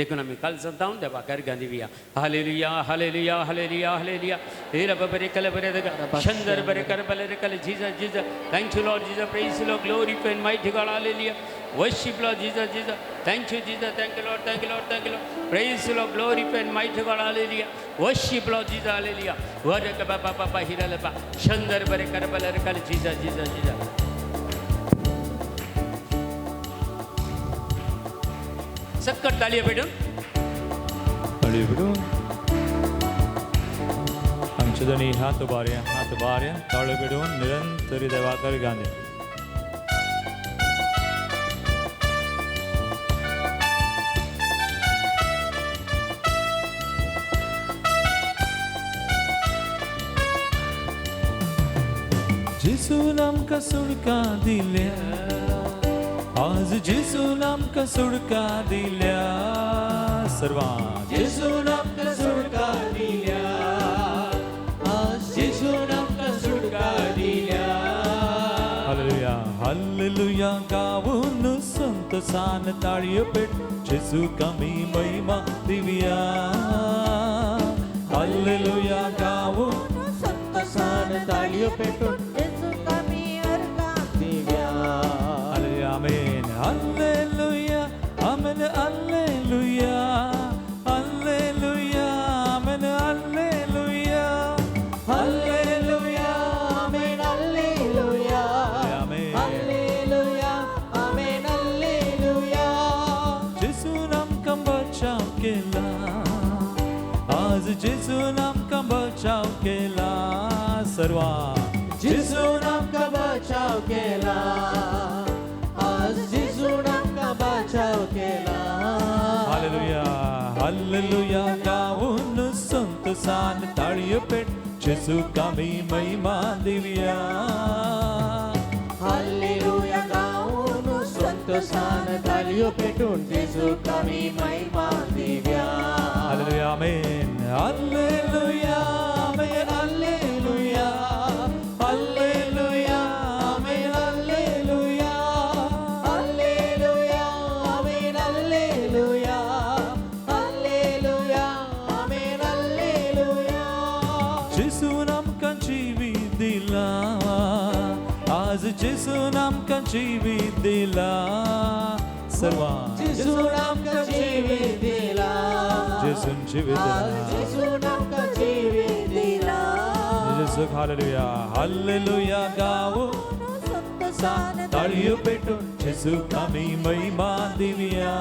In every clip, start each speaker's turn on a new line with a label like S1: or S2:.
S1: देखून आमी काल जावन देवा अर्घां दिवया. Hallelujah hallelujah hallelujah hallelujah. हे रब बरे कल बरे शंदर बरे कर बले रे कल. Jesus Jesus, thank you Lord Jesus, praise Lord, glory and mighty God. Hallelujah. Worship Lord Jesus, Jesus. Thank you Jesus, thank you Lord, thank you Lord, thank you Lord. Praise Lord, glory and mighty God. Hallelujah. Worship Lord Jesus, hallelujah. वरक बाबा बाबा हिरलबा शंदर बरे कर बले रे कल. Jesus Jesus Jesus. सक्कट ताळयो पेटून.
S2: ताळयो पेटून. आमचे दोनी हात उबारया, हात उबारया, ताळयो पेटून निरंतरी देवाक अर्घां दिया. जेसून आमकां सुडका दिल्या, आज जेसून आमकां सुडका दिल्या. सर्वां
S3: जेसून आमकां सुडका दिल्या, आज जेसून आमकां सुडका दिल्या.
S2: हालेलुया हालेलुया गावून संतोसान ताळयो पेट जेजूक आमी महिमा दिवया. हालेलुया गावून
S3: संतोसान ताळयो पेटून जेजूक आमी अर्घां दिवया.
S2: Hallelujah amen hallelujah amen hallelujah hallelujah amen hallelujah
S3: hallelujah amen hallelujah
S2: amen
S3: hallelujah amen hallelujah.
S2: जेजून आमकां बचाव केला, आज जेजून आमकां बचाव केला. सर्वां
S3: जेजून आमकां बचाव केला, आज जेजून आमकां बचाव केला.
S2: हालेलुया हालेलुया गावून संतोसान ताळयो पेट जेजूक आमी महिमा दिवया.
S3: हालेलुया गावून संतोसान ताळयो पेटून जेजूक आमी महिमा दिवया.
S2: Hallelujah amen hallelujah amen hallelujah hallelujah amen hallelujah
S3: hallelujah amen hallelujah hallelujah amen hallelujah.
S2: जेजून आमकां जिवीत दिला, आज जेजून आमकां जिवीत दिला. सर्वां
S3: जेजून आमकां जिवीत दिला,
S2: जेजून जिवीत
S3: आज
S2: दिला.
S3: जेजून आमकां जिवीत दिला.
S2: जेजूक हालेलुया हालेलुया गावून
S3: संतोसान
S2: ताळयो पेटून जेजूक आमी महिमा दिवया.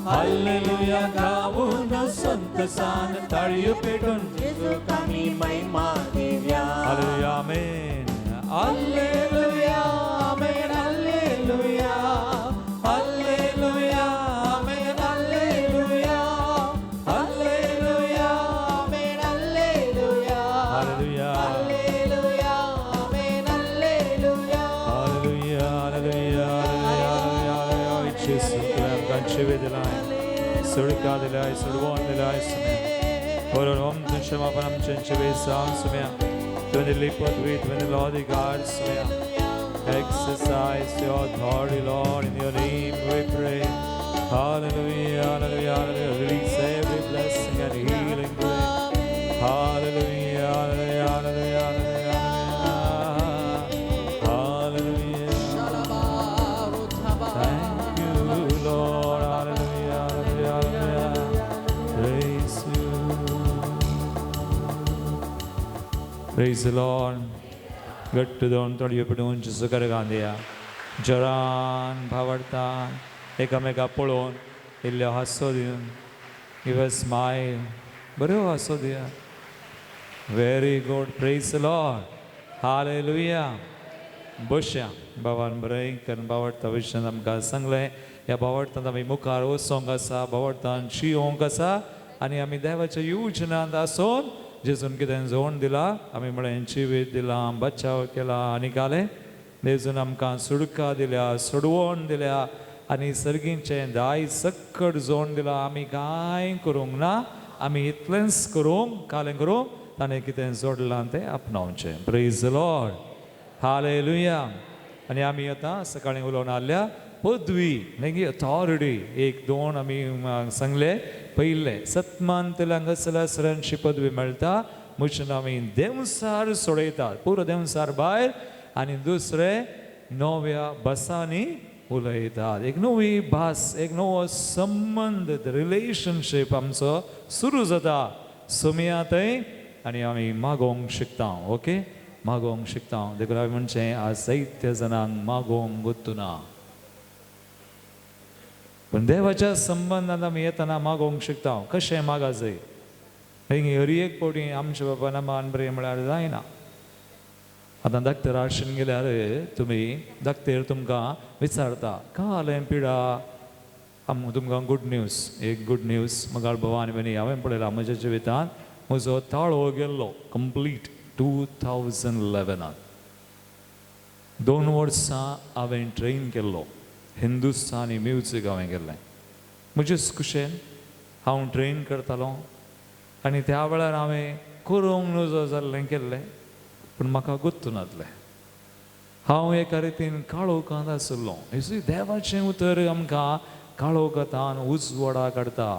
S2: हालेलुया गावून संतोसान ताळयो पेटून
S3: जेजूक आमी महिमा दिवया.
S2: Hallelujah amen hallelujah amen hallelujah hallelujah amen hallelujah hallelujah
S3: amen hallelujah
S2: hallelujah
S3: hallelujah amen hallelujah.
S2: Hallelujah hallelujah hallelujah hallelujah. जेजू तुवें आमकां जिवीत दिलाय, सुडका दिलाय, सुडवण दिलाय सुम्या. बरोबर ओम क्षमापण आमचे जिवीत सुम्या. तुवें दिल्ली पदवी, तुवें दिल्लो अधिकार सुम्या. Exercise your authority, Lord, in your name we pray. Hallelujah, hallelujah, hallelujah. Release every blessing and healing today. Hallelujah, hallelujah, hallelujah, hallelujah, hallelujah. Thank you, Lord. Hallelujah, hallelujah, hallelujah. Praise you. Praise the Lord. घट्ट दोन ताळयो पेटोवन जेजूक अर्घां दिया. जोरान भावार्थान एकामेका पळोवन इल्लो हांसो दिवन, give a smile, बऱ्यो हांसो दिया. Very good, praise Lord, hallelujah. बसया बाबान बरें कारण भावार्था विशयान आमकां सांगलें. ह्या भावार्थान आमी मुखार वचोंक आसा, भावार्थान शिवोंक आसा आनी आमी देवाच्या योजनांत आसून जेजून कितें जोड दिला आमी म्हळें जिवीत दिलां, बचाव केला आनी घालें जेजून आमकां सुडका दिल्या, सोडवण दिल्या आनी सर्गीचें दाय सक्कड जोड दिलां. आमी कांय करूंक ना, आमी इतलेंच करूंक कालें करूंक ताणें कितें जोडलां तें आपणावचें. Praise Lord, hallelujah. आनी आमी आतां सकाळीं उलोवन आसल्या पदवी मागीर अथॉरिटी. एक दोन आमी सांगले. पयले सतमान हांगासरल्या सरांची पदवी मेळटा, म्हूण आमी देंवसार सोडयतात पुरो देंवसार भायर. आनी दुसरे नव्या भासांनी उलयतात, एक नवी भास, एक नवो संबंद, रिलेशनशीप आमचो सुरू जाता सोमया थंय. आनी आमी मागोवंक शिकता, ओके, मागोवंक शिकता. देखून हांवें म्हणचें आज जायत्या जाणांक मागोवंक गुत्तुना, पूण देवाच्या संबंदान आमी येतना मागोवंक शिकता. कशें मागा जाय? हर एक फावटी आमच्या बाबा मान बरें म्हळ्यार जायना. आतां डॉक्टर आर्शन गेल्यार तुमी डॉक्टर तुमकां विचारता कालें पिडा. तुमकां गुड न्यूज, एक गुड न्यूज मगाळ भवानी बनी हांवें पळयला म्हज्या जिवितांत. म्हजो ताळो गेल्लो कंप्लीट 2011. 2 वर्सां हांवें ट्रेन केल्लो हिंदुस्तानी म्युजीक हांवें केल्लें म्हजेच कुशेन हांव ट्रेन करतालो. आनी त्या वेळार हांवें करूंक नजो जाल्लें केल्लें, पूण म्हाका गुत्तू नासलें. हांव एका रितीन काळोखांत आशिल्लो. देवाचें उतर आमकां काळोखांत उजवाडा काडटा,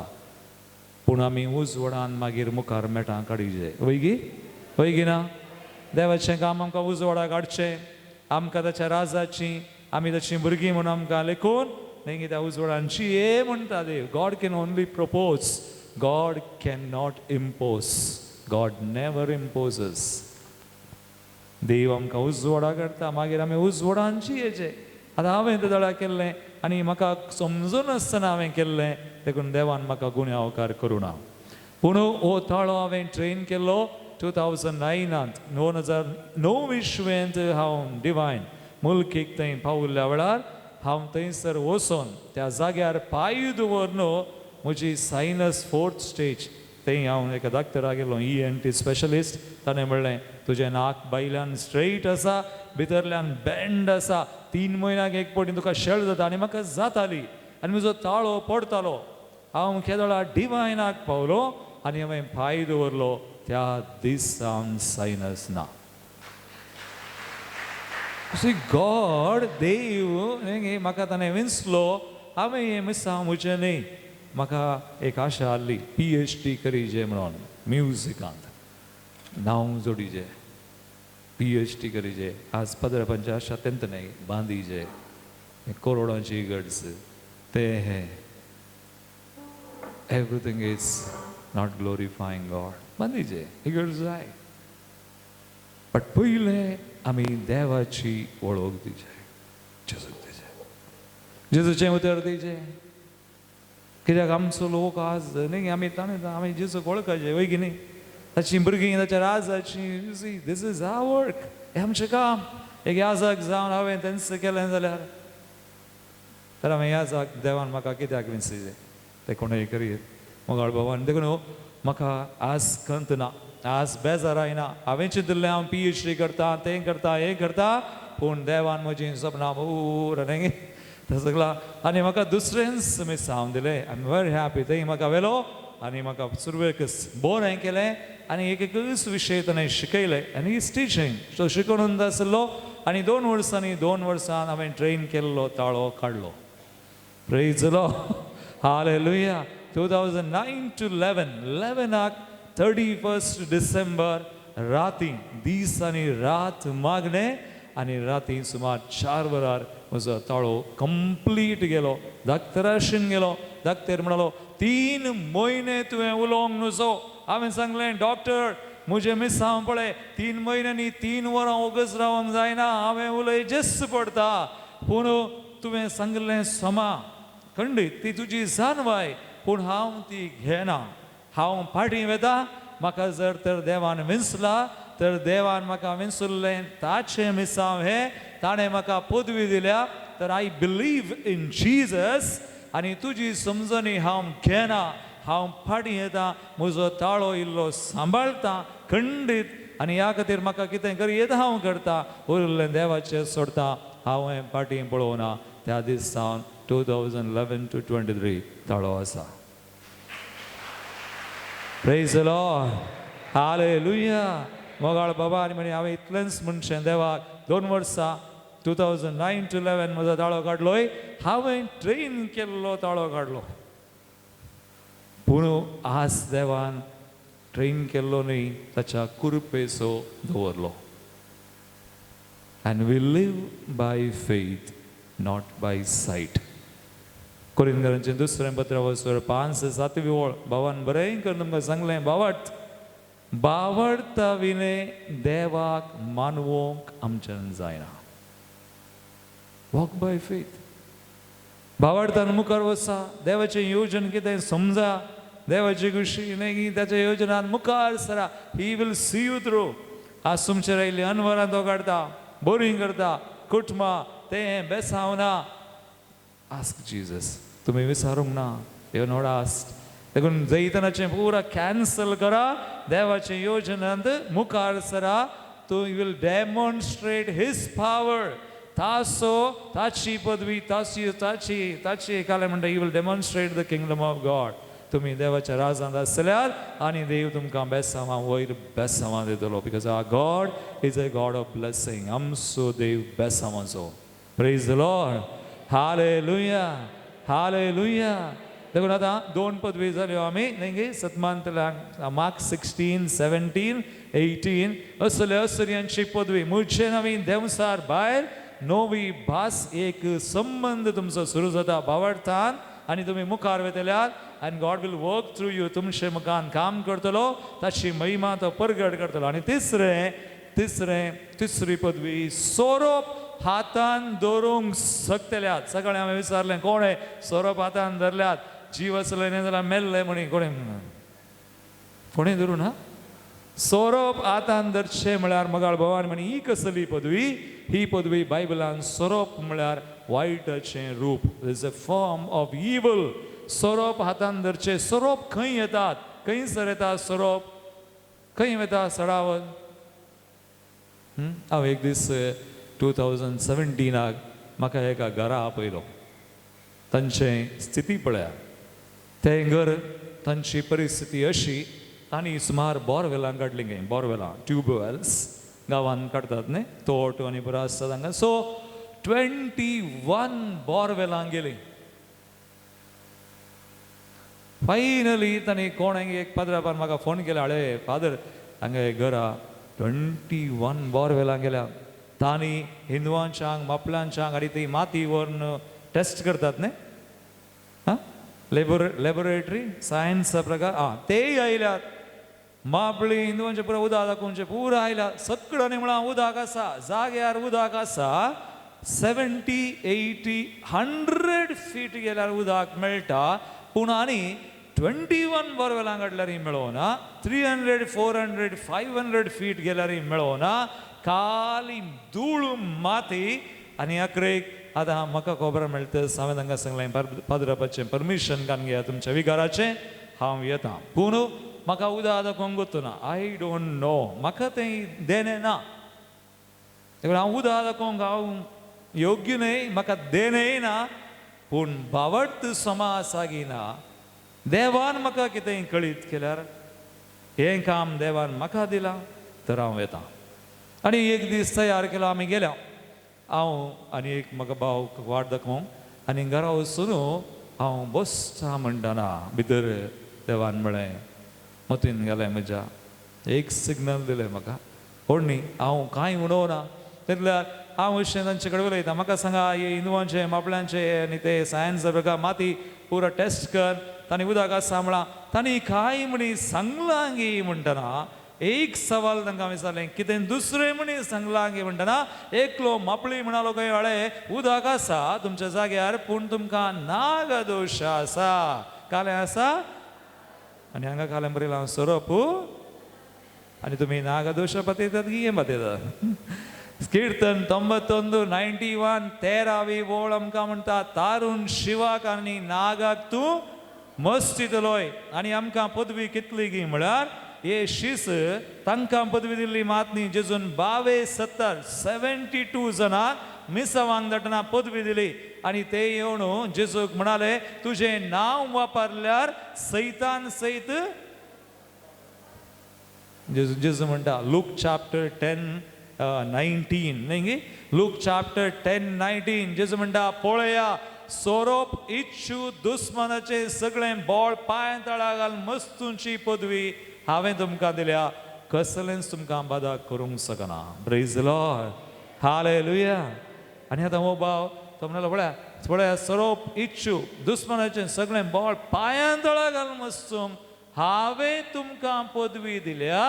S2: पूण आमी उजवाडान मागीर मुखार मेटां काडीजे. वयगी वयगी ना? देवाचें काम आमकां उजवाडा काडचें, आमकां ताच्या राजाची, आमी ताचीं भुरगीं म्हूण आमकां लेखून मागीर त्या उजवाडांची ये म्हणटा देव. God can only propose, God can not impose, God never imposes. देव आमकां उजवाडा काडटा, मागीर आमी उजवाडांची येचे. आतां हांवें तें दळा केल्लें आनी म्हाका समजून आसतना हांवें केल्लें, देखून देवान म्हाका गुन्यांवकार करूं ना. पूण हो ताळो हांवें ट्रेन केल्लो 2009, 2009 इस्वेंत हांव डिवायन मुल्कीक थंय पावुल्ल्या वेळार हांव थंयसर वचोन त्या जाग्यार पांय दवरून म्हजी सायनस 4th stage थंय हांव एका डॉक्टरा गेलो, ENT specialist. ताणें म्हणलें तुजें नाक भायल्यान स्ट्रेट आसा, भितरल्यान बँड आसा, 3 म्हयन्याक एक फावटी तुका शेळ जाता. आनी म्हाका जाताली आनी म्हजो ताळो पडटालो. हांव केदोळा डिवायनाक पावलो आनी हांवें पांय दवरलो त्या दिसान सायनस ना. गॉड देव म्हाका ताणें विंचलो. हांवें हें मिसांव म्हजें न्ही, म्हाका एक आशा आहली PhD करीजे म्हणून म्युजिकांत नांव जोडीजे, PhD करीजे. आज पदरापांची आशा तेंत न्ही बांदीजे, करोडांची गड्स ते हे everything is not glorifying God. बांदीजे इगर्ज जाय, बट पयलें आमी देवाची वळख दिजे, जेजूक दिजे, जेजूचें उतर दिजे. कित्याक आमचो लोक आज न्ही आमी ताणें आमी जेजूक वळखाचे वय की न्ही, ताचीं भुरगीं ताच्या राजाची. This is our work, हें आमचें काम. एक याजक जावन हांवें तेंच केलें जाल्यार तर हांवें याजक देवान म्हाका कित्याक विंचीजे तें कोणूय करीत मोगाळ बाबान. देखून म्हाका आज खंत ना, आज बेजार आयना. हांवें चिंतिल्लें हांव PhD करता, तें करता, हें करता, पूण देवान म्हजीं सपनां पूरा न्ही तें सगळां आनी म्हाका दुसरेंच मिसांव दिलें. I am very happy. थंय म्हाका व्हेलो आनी म्हाका सुरवेकच बरें केलें आनी एक एकच विशय ताणें शिकयले आनी is teaching. सो शिकोवन आसलो आनी 2 वर्सांनी 2 वर्सान हांवें ट्रेन केल्लो ताळो काडलो. Praise the Lord, hallelujah. 2009 to 11, 11 31 December राती दीस आनी रात मागणें आनी राती सुमार 4 वरार म्हजो ताळो कंप्लीट गेलो. डॉक्टराशीन गेलो. डॉक्टर म्हणालो 3 म्हयने तुवें उलोवंक नुजो. हांवें सांगलें डॉक्टर म्हजें मिसांव पळय 3 म्हयन्यांनी 3 वरां ओगच रावंक जायना, हांवें उलयचेंच पडटा. पूण तुवें सांगिल्लें समा खंडीत ती तुजी जाणवाय, पूण हांव ती घेना. हांव फाटीं वेता. म्हाका जर तर देवान विंचला तर देवान म्हाका विंचुल्लें ताचें मिसांव हें, ताणें म्हाका पदवी दिल्या, तर I believe in Jesus. आनी तुजी समजणी हांव घेना, हांव फाटीं येता, म्हजो ताळो इल्लो सांबाळटा खंडीत आनी ह्या खातीर म्हाका कितें करयेत हांव करता, उरिल्लें देवाचें सोडटा, हांवें फाटीं पळोवना. त्या दीस सावन 2011 to 23 ताळो आसा. Praise the Lord, hallelujah. मोगाळ बाबा आनी म्हणी हांवें इतलेंच म्हणचें देवाक 2 वर्सां 2009 to 11 म्हजो ताळो काडलोय. हांवें ट्रेन केल्लो ताळो काडलो, पूण आज देवान ट्रेन केल्लो न्हय, ताच्या कुरपेचो दवरलो. And we live by faith, not by sight. कोरिंदरांचें दुसरें पत्र वसर 5-7 ओळ भावान बरें करून तुमकां सांगलें, बावट बावडता विणे देवाक मानवोंक आमच्यान जायना. Walk by faith. बावडतान मुखार वचा, देवाचें योजन कितें समजा, देवाची खुशी न्ही ताच्या योजनान मुखार सरा. He will see you through. आज तुमचेर आयिल्ली अनवरां तो काडता, बोरींग करता, कुटुंबा तें बेसांव ना. Ask Jesus. तुमी विचारूंक ना, you not ask. देखून जैतनाचें पुरा कॅन्सल करा, देवाचें योजनांत मुखार सरा. तूं you will demonstrate his power. तासो ताची पदवी ताची ताची ताची कालें म्हणटा, you will demonstrate the kingdom of God. तुमी देवाच्या राजांत आसल्यार आनी देव तुमकां बेसांवां वयर बेसांवां दितलो, because our God is a God of blessing. आमचो देव बेसांवाचो. Praise the Lord. Hallelujah, hallelujah. देखून आतां 2 पदवी जाल्यो आमी न्ही गे सतमानतल्या मार्क 16, 17, 18 असले असल्यांची पदवी मुळचे नवी देंवसार भायर नवी भास एक संबंद तुमचो सुरू जाता भावार्थान आनी तुमी मुखार वयतल्यार आनी God will work through you. तुमचे मुखान काम करतलो, ताची महिमा तो परगट करतलो. आनी तिसरें तिसरें तिसरी पदवी सोरोप हातान दवरूंक शकतल्यात. सकाळीं हांवें विचारलें कोण हे सोरोप हातान धरल्यात, जीव आसले न्ही जाल्यार मेल्ले म्हणी. कोणें कोणें धरूं ना सोरोप हातान धरचें म्हळ्यार मगाळ भोवान म्हणी ही कसली पदवी? ही पदवी बायबलान सोरोप म्हळ्यार वायटाचें रूप, is a form of evil. सोरोप हातान धरचें. सोरोप खंय येतात, खंयसर येतात सोरोप, खंय वता सडावत? हांव एक दीस 2017 म्हाका एका घरा आपयलो. तांचें स्थिती पळया, तें घर तांची परिस्थिती अशी, तांणी सुमार बोरवेलां काडलीं खंय, बोरवेलां ट्यूबवेल्स गांवांत काडटात न्ही, तोट आनी पुरो आसता तांकां. सो 21 बोरवेलां गेलीं. फायनली तांणी कोण एक पाद्रापान म्हाका फोन केलो, हाडे फादर हांगा एक घरा 21 बोरवेलां गेल्या. तांणी हिंदवांच्यांक मापल्यांच्यांक आनी ती माती व्हरून टेस्ट करतात न्ही, आं लेबोरेटरी सायन्स प्रकार, आं तेय आयल्यात. मापळी हिंदवांचे पुरा उदक दाखोवचें पुरा आयल्या. सगळ्यांनी म्हळां उदक आसा, जाग्यार उदक आसा. 70, 80, 100 फीट गेल्यार उदक मेळटा, पूण आनी 21 बोरवेलां काडल्यार मेळना, 300, 400, 500 फीट गेल्यार मेळना. काली धूळ माती. आनी अकरेक आतां म्हाका खबर मेळटा, हांवें तांकां सांगलें पाद्रापाचें परमिशन काडून घेया तुमच्या विगाराचें, हांव येता. पूण म्हाका उदक दाखोवंक गोत्तू ना, I don't know, म्हाका तें देणें ना. देखून हांव उदक दाखोवंक हांव योग्य न्हय, म्हाका देणेंय ना. पूण भावार्थ समा आसा की ना, देवान म्हाका कितेंय कळीत केल्यार हें काम देवान म्हाका दिलां तर हांव येता. आनी एक दीस तयार केलो, आमी गेल्या, हांव आनी एक म्हाका भाव वाट दाखोवंक. आनी घरा वचून हांव बसता म्हणटना भितर देवान म्हळें, मतीन गेलें म्हज्या, एक सिग्नल दिलें म्हाका, कोण न्ही हांव कांय उडोवना. तितल्यार हांव अशें तांचे कडेन उलयता, म्हाका सांगा हे हिंदवांचे मापल्यांचे आनी ते सायन्स प्रकार माती पुरो टेस्ट कर, तांणी उदक आसा म्हळां. तांणी कांय म्हणी सांगलां गी म्हणटना एक सवाल तांकां विचारलें, कितें दुसरें म्हणी सांगलां गी म्हणटना एकलो मापळी म्हणालो खंय, हळे उदक आसा तुमच्या जाग्यार, पूण तुमकां नागदोश आसा. कालें आसा आनी हांगा कालें बरयलां सोरोप, आनी तुमी नागदोश पतयतात की हें पतयतात. कीर्तन 91 91 13वी ओळ आमकां म्हणटा, तारून शिवाक आनी नागाक तूं मस्तितलोय. आनी आमकां पदवी कितली गी म्हळ्यार हे शीस तांकां पदवी दिल्ली मात न्ही, जेजून 2270 72 जाणांक मिसावांक धाडटना पदवी दिली. आनी ते येवन जेजूक म्हणाले, तुजें नांव वापरल्यार सैतान सयत. जेजू जेजू म्हणटा लूक चॅप्टर 10 19 न्ही गे? लूक चॅप्टर 10 19 जेजू म्हणटा पळया सोरोप इच्छू दुस्मानाचें सगळें बळ पांय तळा घाल मस्तूंची पदवी हांवें तुमकां दिल्या, कसलेंच तुमकां बादा करूंक शकना. Praise Lord, hallelujah. आनी आतां हो भाव तो म्हणलो पळया पळया सोरोप इच्छू दुस्मानाचें सगळें बळ पांयां तळा घाल मस्तूंक हांवें तुमकां पदवी दिल्या,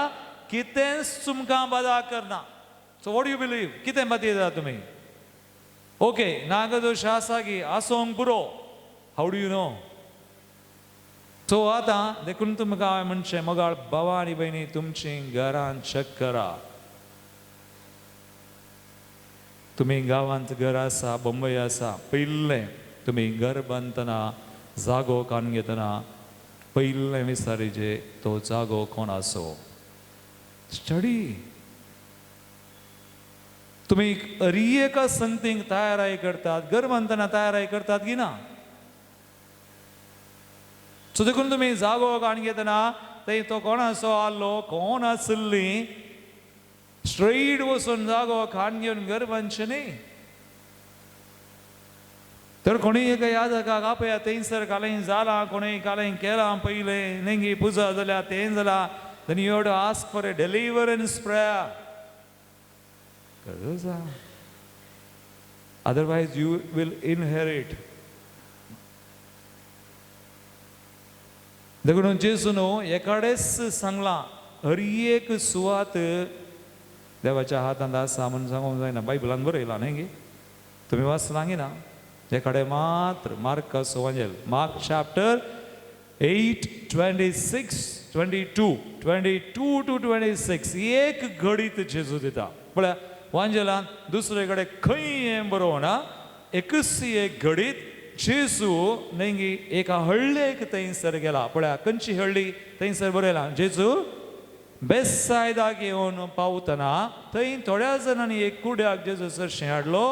S2: कितेंच तुमकां बादा करना. So what you believe? कितें बादयता तुमी? ओके, नागदोश आसा की आसोंक पुरो. How do you know? So आतां देखून तुमकां हांवें म्हणचें मोगाळ भावा आनी भयणी, तुमचीं घरां चॅक करा. तुमी गांवांत घर आसा, बंबय आसा, पयलें तुमी घर बांदतना जागो काडून घेतना पयलें विचारीचे तो जागो कोण आसो. स्टडी. तुमी अरी एका संगतीक तयाराय करतात, घर बांदतना तयाराय करतात की ना? सो देखून तुमी जागो काडून घेतना थंय तो कोण आसो आहलो, कोण आसली, स्ट्रेट वचून जागो काडून घेवन घर बांदचें न्ही. तर कोणीय एका यादकाक आपया थंयसर कालें जालां, कोणूय कालें केलां पयलें नेंगी पुजा जाल्या तें जालां, then you have to ask for a deliverance prayer. गरज आसा. Otherwise you will inherit. देखून जेजू न्हू एकाडेच सांगलां, हर एक सुवात देवाच्या हातांत आसा म्हूण सांगूंक जायना. बायबलान बरयलां न्ही गे, तुमी वाचलां गी ना? एकाडे मात्र मार्काचो वांजेल, मार्क चॅप्टर 8 26 22 22 to 26 एक घडीत जेजू दिता. पळया वांजेलान दुसरे कडेन खंय हें बरोवना, एकच एक घडीत जेजू न्ही एका हळ्ळेक थंयसर गेला. पळया खंयची हळ्ळी थंयसर बरयला, जेजू बेसायदाक येवन पावतना थंय थोड्या जाणांनी एक कुड्याक जेजू सरशीं हाडलो,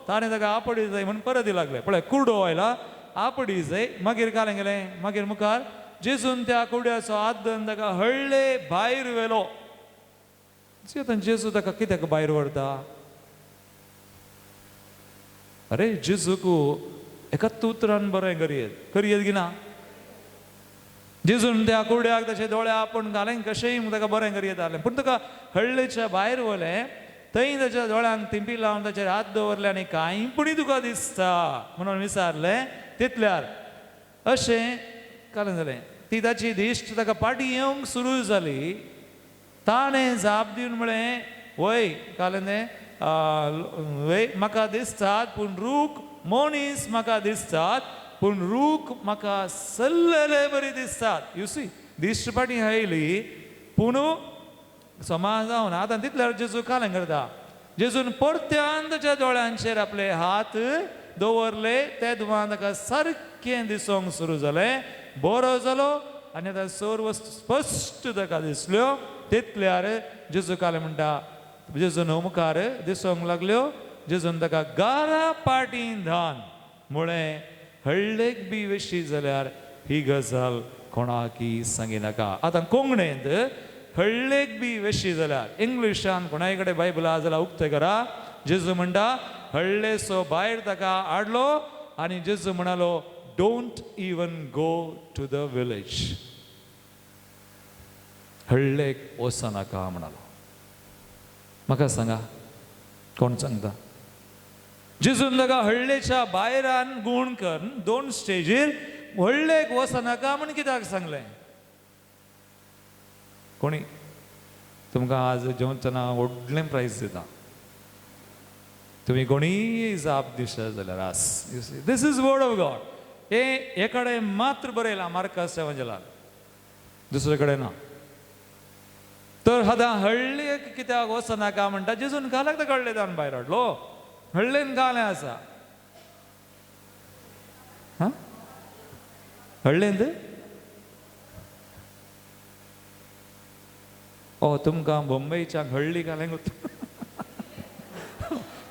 S2: ताणें ताका आपडी जाय म्हूण परत लागले. पळय कुडो आयला, आपडी जाय, मागीर कालें गेलें, मागीर मुखार जेजून त्या कुड्याचो हात धरून ताका हळ्ळे भायर व्हेलो. आतां जेजू ताका कित्याक भायर व्हरता? अरे जेजूक एकाच उतरान बरें करयेत, करयेत की ना? जेजून त्या कुड्याक ताचे दोळे आपूण घालें कशेंय ताका बरें करयेत जालें, पूण ताका हळ्ळेच्या भायर व्हलें, थंय ताच्या दोळ्यांक तिंपी लावन ताचेर हात दवरले आनी कांय पुणी तुका दिसता म्हणून विचारलें. तितल्यार अशें कालें जालें, ती ताची दिश्ट ताका फाटीं येवंक सुरू जाली. ताणें जाप दिवन म्हळें, वय कालें तें वय म्हाका दिसतात, पूण रूख मनीस म्हाका दिसतात, पूण रूख म्हाका सल्लेले बरी दिसतात. You see, दिश्ट फाटीं आयली पूण समाज जावन. आतां तितल्यार जेजू कालें करता, जेजून परत्यान ताच्या दोळ्यांचेर आपले हात दवरले, ते दुमान ताका सारकें दिसूंक सुरू जालें, बरो जालो आनी आतां सर्व स्पश्ट ताका दिसल्यो. तितल्यार जेजू कालें म्हणटा, जेजून मुखार दिसूंक लागल्यो, जेजून ताका गारा पाटीं धान म्हळें, हळ्ळेक बी वेशी जाल्यार ही गजाल कोणाकी सांगिनाका. आतां कोंकणींत हळ्ळेक बी वेशी जाल्यार, इंग्लिशान कोणाय कडेन बायबल आसा जाल्यार उक्तें करा. जेजू म्हणटा हळ्ळेचो भायर ताका हाडलो आनी जेजू म्हणालो, don't even go to the village, हळ्ळेक वचनाका म्हणालो. म्हाका सांगा कोण सांगता? जेजून ताका हळ्ळेच्या भायरान गूण करून दोन स्टेजीर हळ्ळेक वचनाका म्हूण कित्याक सांगलें? कोणी तुमकां आज जेवतना व्हडलें प्रायज दिता, तुमी कोणीय जाप दिशा जाल्यार आस. This is word of God. हें एकाडे मात्र बरयलां मार्काच्या वांजेलान, दुसरे कडेन ना. तर आतां हळ्ळेक कित्याक वचनाका म्हणटा, जेजून घालाक ताका हळ्ळे भायर हाडलो, हळ्ळेन गालें आसा, हां हळ्ळेंत. ओ तुमकां बंबयच्या हळ्ळी घालें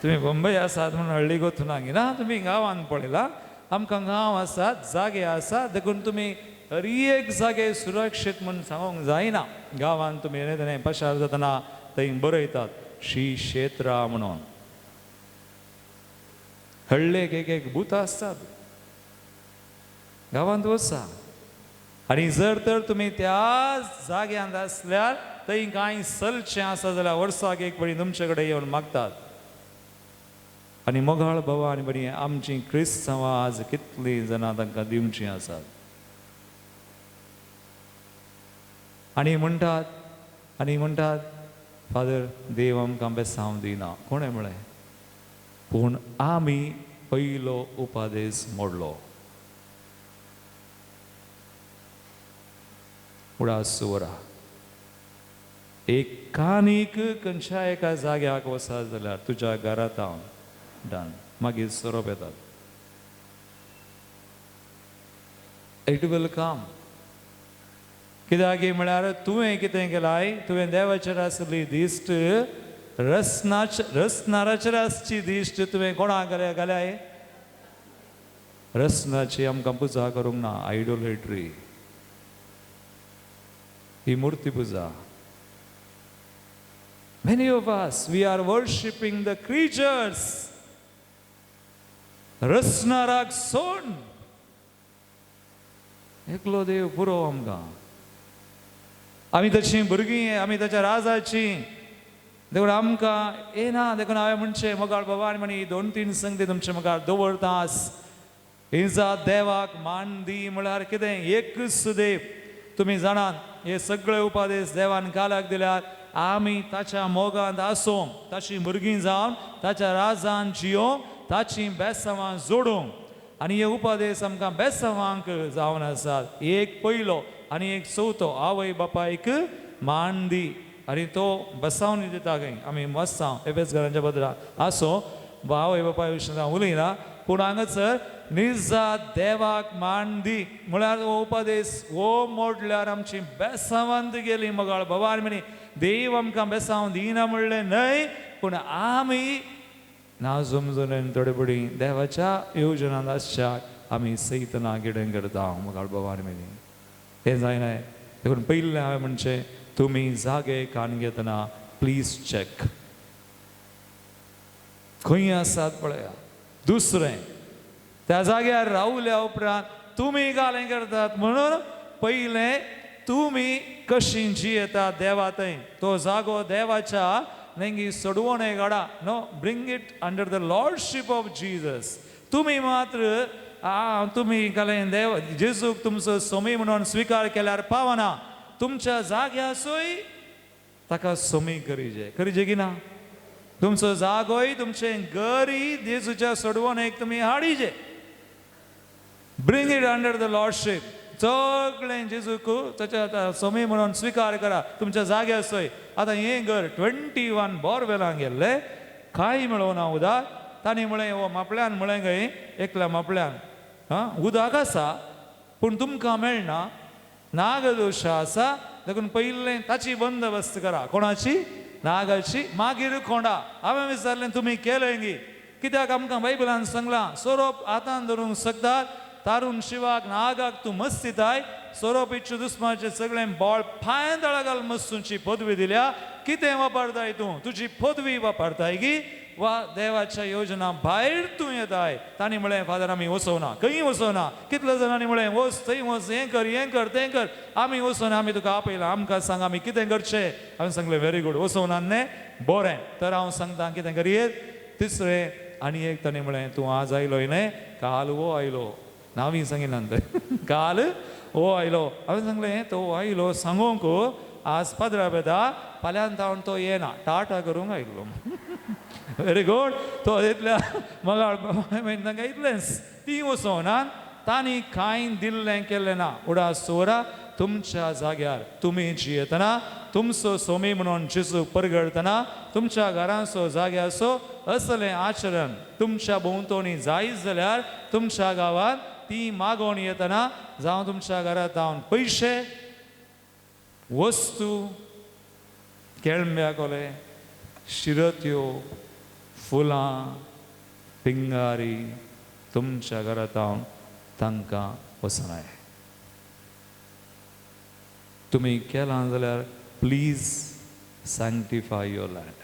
S2: तुमी बंबय आसात म्हणून हळ्ळी गोतूना ना, तुमी गांवांत पळयला, आमकां गांव आसात, जागे आसा, देखून तुमी हर एक जागे सुरक्षीत म्हूण सांगूंक जायना. गांवांत तुमी येणे पशार जातना थंय बरयतात, श्री क्षेत्रा म्हणून. हळ्ळेक एक एक भूत आसतात गांवांत वचा. आनी जर तर तुमी त्या जाग्यांत आसल्यार थंय कांय चलचें आसा जाल्यार वर्साक एक पळी तुमचे कडेन येवन मागतात. आनी मोगाळ बाबा आनी बरी आमची क्रिस्तांवां आज कितलीं जाणां तांकां दिवचीं आसात. आनी म्हणटात फादर देव आमकां बेसांव दिना. कोणें म्हळें? पूण आमी पयलो उपादेस मोडलो. उडास सुवरा एक कानीक खंयच्या एका जाग्याक वचत जाल्यार तुज्या घरांत हांव डन, मागीर सोरोप येतात. It will come. कित्याक म्हळ्यार तुवें कितें केलाय, तुवें देवाचेर आसली दिश्ट रसनाराचेर आसची दिश्ट तुवें कोणाक घाल्याय? रसनाची आमकां पुजा करूंक ना, आयडोलेट्री ही मूर्ती पुजा. Many of us, we are worshipping the creatures. रसनाराक सोड, एकलो देव पुरो आमकां. आमी तशीं भुरगीं, आमी ताच्या राजाची, देखून आमकां येना. देखून हांवें म्हणचें मोगाळ बाबा आनी म्हणी दोन तीन संगती तुमचे मुखार दवरतास. इजा देवाक मान दी म्हळ्यार कितें? एकच देव. तुमी जाणात हे सगळे उपादेश देवान कालाक दिल्यार आमी ताच्या मोगांत आसूंक, ताची भुरगीं जावन ताच्या राजान जियोंक, ताची बेसांवां जोडूंक. आनी हे उपादेश आमकां बेसांवांक जावन आसात. एक पयलो आनी एक चवथो, आवय बापायक मान दी. आनी तो बसावन दिता खंय आमी मस्तांव एफेस घरांच्या बदला आसूं, आवय बापाय विशीं हांव उलयना, पूण हांगासर निजा देवाक मान दी म्हळ्यार हो उपदेश हो मोडल्यार आमची बेसांवांत गेली. मोगाळ बाबा आनी म्हणी देव आमकां बेसांव दिना म्हणलें न्हय, पूण आमी ना समजून थोडे पडी देवाच्या योजनांत आसच्याक आमी सैतना कितें करता. मोगाळ बाबा आनी म्हणी हें जायना. देखून पयलें हांवें म्हणचें तुमी जागे कान घेतना प्लीज चॅक खंय आसात पळया. दुसरें, त्या जाग्यार रावल्या उपरांत तुमी गालें करतात म्हणून पयलें तुमी कशी जियेतात देवा थंय, तो जागो देवाच्या नेंगी सोडवणे घडा. No, bring it under the lordship of Jesus. तुमी मात्र तुमी घालें देव जेजूक तुमचो सोमी म्हणून स्विकार केल्यार पावना, तुमच्या जाग्यासूय ताका सोमी करीजे. करीजे की ना? तुमचो जागोय तुमचें गरी जेजूच्या सोडवणेक तुमी हाडीजे. Bring it under the lordship. सगळें जेजूक ताच्या सोमी म्हणून स्विकार करा तुमच्या जाग्यासय. आतां हें घर 21 बोरवेलां गेल्लें, कांय मेळोना उदक. तांणी म्हळें हो मापल्यान म्हळें खंय एकल्या मापल्यान आं उदक आसा पूण तुमकां मेळना, नागदोश आसा, देखून पयलें ताची बंदोबस्त करा. कोणाची? नागाची. मागीर कोंडा. हांवें विचारलें तुमी केलें गी? कित्याक आमकां बायबलान सांगलां सोरोप हातान धरूंक शकतात, तारून शिवाक नागाक तूं मस्तिताय, सोरोप इच्छु दुस्माचें सगळें बळ पांय तळा घाल मस्तूंची पदवी दिल्या. कितें वापरताय तूं? तुजी पदवी वापरताय गी वा देवाच्या योजना भायर तूं येताय? तांणी म्हळें फादर आमी वचोना, खंय वचोना. कितल्या जाणांनी म्हळें वच थंय वच, हें कर हें कर तें कर, आमी वचोना, आमी तुका आपयला, आमकां सांग आमी कितें करचें. हांवें सांगलें व्हेरी गूड, वचोना न्ही बरें, तर हांव सांगता कितें करयेत. तिसरें आनी एक ताणें म्हळें तूं आज आयलोय न्हय, काल हो आयलो, नांवी सांगिना काल हो आयलो. हांवें सांगलें तो आयलो सांगूंक आज पाद्रा बेता, फाल्यां तावन तो येना, टाटा करूंक आयलो. Very good. तो इतल्या मगाळ तांकां इतलेंच ती वचोना, तांणी कांय दिल्लें केल्लें ना. उडा सोरा तुमच्या जाग्यार तुमी जियेतना तुमचो सोमी म्हणून जेजू परगळतना तुमच्या घरांचो जाग्याचो असलें आचरण तुमच्या भोंवतणी जायच जाल्यार तुमच्या गांवांत ती मागोवन येतना जावं तुमच्या घरांत जावन पयशे वस्तू केळंब्या कोले शिरत्यो फुलां पिंगारी तुमच्या घरांत हांव तांकां वचनाय. तुमी केलां जाल्यार प्लीज सँक्टिफाय your land.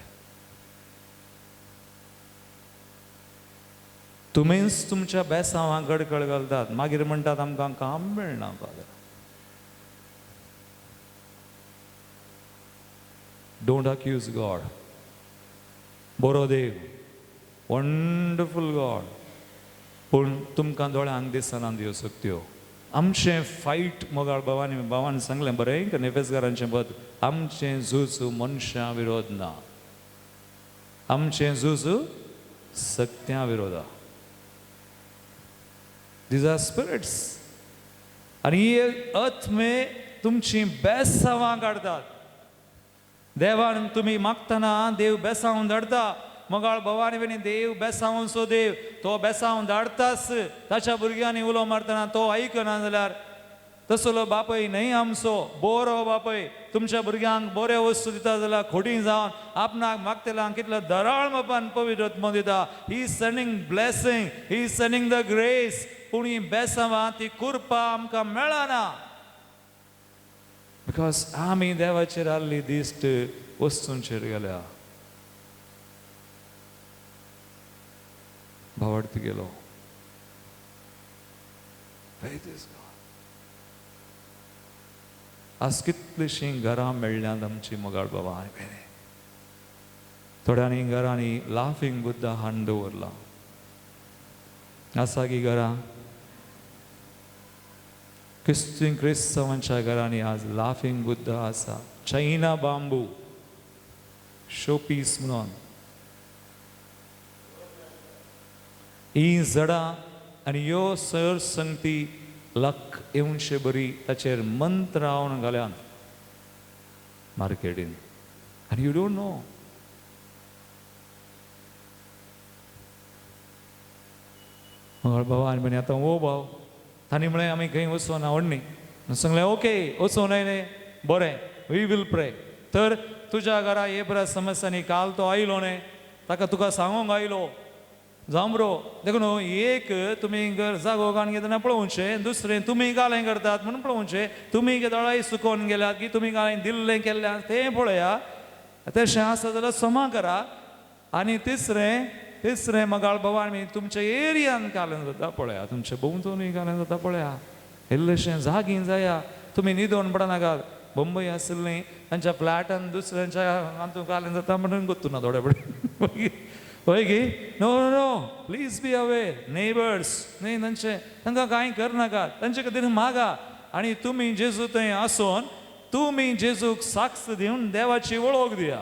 S2: तुमीच तुमच्या बेसांवां गडकड घालतात, मागीर म्हणटात आमकां काम मेळना. Father, don't accuse God. बरो देव, वंडरफूल गॉड, पूण तुमकां दोळ्यांक दिसना त्यो सक्त्यो. आमचें फायट मोगाळ भावानी भावान सांगलें बरें नेफेसकारांचें पद, आमचें झूज मनशां विरोध ना, आमचें झूज सक्त्यां विरोधा. These are spirits. आनी ही आत्मे तुमची बेसांवां काडटात. देवान तुमी मागतना देव बेसांव धाडटा. मोगाळ भवानी बी देव बेसांवचो देव, तो बेसांव धाडटाच. ताच्या भुरग्यांनी उलो मारतना तो आयकना जाल्यार तसलो बापय न्हय आमचो. बरो बापय तुमच्या भुरग्यांक बऱ्यो वस्तू दिता जाल्यार खोटी जावन आपणाक मागतल्यांक कितलो दराळ बापान पवित्र आत्मो दिता. He is sending blessing, he is sending the grace. पूण ही बेसांवां ती कृपा आमकां मेळना, because आमी देवाचेर आहली दिश्ट वस्तूंचेर गेल्या. भावार्थ गेलो. Faith is God. आज कितलीशीं घरां मेळ्ळ्यांत आमची मोगाळ बाबा आनी भयणी. थोड्यांनी घरांनी लाफींग बुद्धा हाडून दवरला. आसा की घरां क्रिस्ती क्रिस्तांवांच्या घरांनी आज लाफींग बुद्धा आसा. चायना बांबू शोपीस म्हणून ही झाडां आनी ह्यो सर संगती लक येवचे बरी ताचेर मंत्र रावन घाल्यान मार्केटीन. आनी you don't know. बाबा आनी म्हणे आतां ओ भाव तांणी म्हळें आमी खंय वचोना व्हडनी. सांगलें ओके वचों न्हय न्हय बरें, we will pray. तर तुज्या घरा हे बऱ्या समस्यांनी काल तो आयलो न्हय, ताका तुका सांगूंक आयलो जांबरो. देखून एक तुमी घर जागो काडून घेतना पळोवचें, दुसरें तुमी कालें करतात म्हणून पळोवचें, तुमी दोळाय सुकोवन गेल्यात की तुमी कालें दिल्लें केल्लें तें पळया, तशें आसा जाल्यार क्षमा करा. आनी तिसरें मगाळ बाबा आमी तुमच्या एरियान कालें जाता पळया, तुमच्या भोंवतणी कालें जाता पळया, इल्लेशें जागी जाया, तुमी न्हिदोन पडनाकात. बंबई आशिल्लीं तांच्या फ्लॅटान दुसऱ्यांच्या हातूंत कालें जाता म्हणून गोत्तुना थोडे फुडें. हय गी? No no, please be aware. Neighbours न्हय तांचे, तांकां कांय करनाकात, तांचे खातीर मागा. आनी तुमी जेजू थंय आसून तुमी जेजूक साक्ष दिवन देवाची वळख दिया.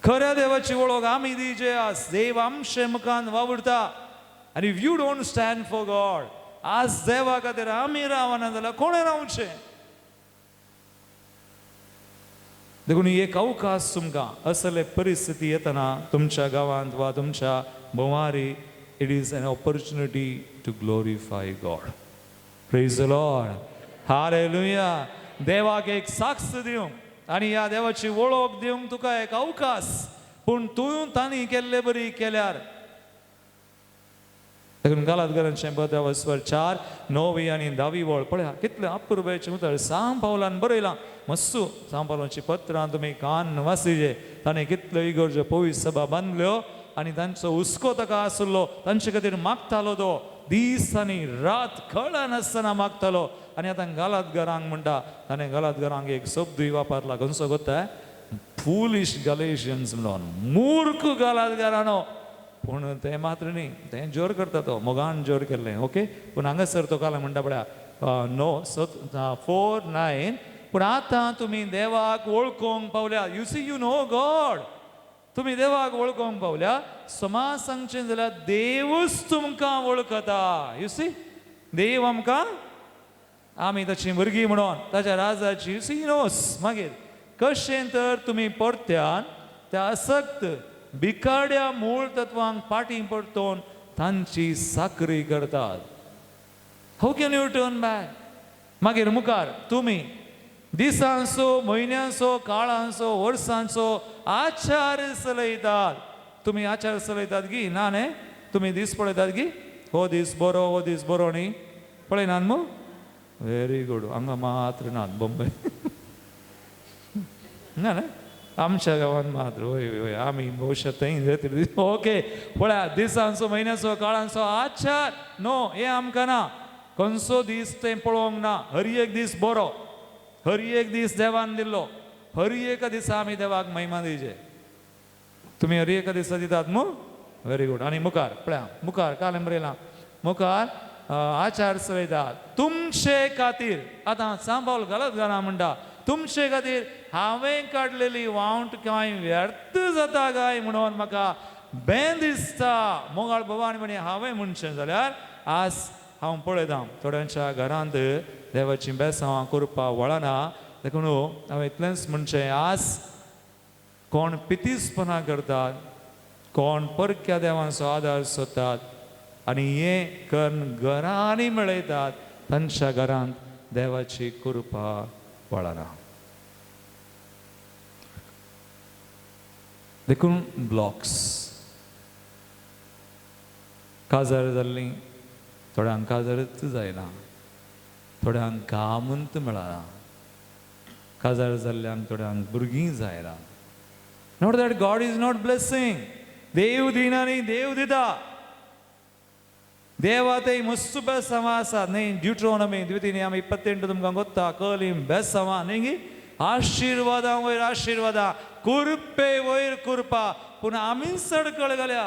S2: खऱ्या देवाची वळख आमी दिवचे आस. देव आमचे मुखान वावुरता. आनी if you don't stand for God, आज देवा खातीर आमी रावना जाल्यार कोणें रावचें? देखून एक अवकाश तुमकां असले परिस्थिती येतना तुमच्या गांवांत वा तुमच्या भोंवारी, it is an opportunity to glorify God. Praise the Lord, hallelujah. देवाक एक साक्ष दिवंक आनी ह्या देवाची वळख दिवंक तुका एक अवकाश. पूण तूं तांणी केल्ले बरी केल्यार. देखून गालातकारांचें पत्र 4 9 आनी 10 वळ पळया कितलें अपुरबायेचें उतर सांव पावलान बरयलां. मस्सू सांव पावलांची पत्रां तुमी कान वाचिजे. ताणें कितल्यो इगर्ज्यो पवित्र सभा बांदल्यो आनी तांचो हुस्को ताका आसलो, तांचे खातीर मागतालो तो दीस आनी रात कळनासतना मागतालो. आनी आतां गालातकारांक म्हणटा, ताणें गालातकारांक एक शब्दूय वापरला खंयचो कोत्ता, फुलिश गलेशियन्स म्हणून, मूर्ख गालातकारांनो. पूण तें मात्र न्ही, तें जोर करता तो मोगान जोर केल्लें ओके. पूण हांगासर तो काल म्हणटा पळया 9 4 9, पूण आतां तुमी देवाक वळखूंक पावल्या. You see, you know God. तुमी देवाक वळखूंक पावल्या. समाज सांगचें जाल्यार देवूच तुमकां वळखता. You see, देव आमकां, आमी ताची भुरगीं म्हणून ताच्या राजाची. You see, knows. मागीर कशें तर तुमी परत्यान त्या असक्त भिकाड्या मूळ तत्वांक फाटीं परतून तांची साकरी करतात. How can you turn back? मागीर मुखार तुमी दिसांचो, म्हयन्यांचो, काळांचो, वर्सांचो आचार चलयतात. तुमी आचार चलयतात की ना न्ही? तुमी दीस पळयतात की हो दीस बरो, हो दीस बरो न्ही, पळयनात मू? Very good. हांगा मात्र नात बॉम्बे ना न्ही? आमच्या गांवांत मात्र वय वय आमी भविश्य थंय ओके पळया दिसांचो म्हयन्याचो काळांचो आचार नो हें आमकां ना. खंयचो दीस तें पळोवंक ना. हर एक दीस बरो, हर एक दीस देवान दिल्लो, हर एका दिसा आमी देवाक महिमा दिवचे. तुमी हर एका दिसा दितात मू? Very good. आनी मुखार पळया, मुखार काल बरयलां, मुखार आचार चलयता तुमचे खातीर. आतां सांबाळ गलत घाला म्हणटा, तुमचे खातीर हांवें काडलेली वावट कांय व्यर्थ जाता काय म्हणून म्हाका बें दिसता. मोगाळ भवानी म्हणी हांवें म्हणचें जाल्यार आज हांव पळयतां थोड्यांच्या घरांत देवाची बेसांवां करपाक वळना. देखून हांवें इतलेंच म्हणचें, आज कोण पितीसपणां करतात, कोण परक्या देवांचो आदार सोदतात आनी हें करून घरांनी मेळयतात, तांच्या घरांत देवाची कृपा वळना. देखून ब्लॉक्स काजार जाल्लीं थोड्यांक काजारच जायना, थोड्यांक कामूच मेळना, काजार जाल्ल्यांक थोड्यांक भुरगीं जायना. Not that God is not blessing. देव दिना न्ही, देव दिता. देवा ते मस्त बेसांवां आसा न्ही. ड्युट्रोनॉमी द्वितीय नियम 28 तुमकां गोत्ता कलीम बेसांवां न्ही गी, आशिर्वादां वयर आशिर्वादां, कुरपे वयर कुरपा, पूण आमीच चडकळ घाल्या.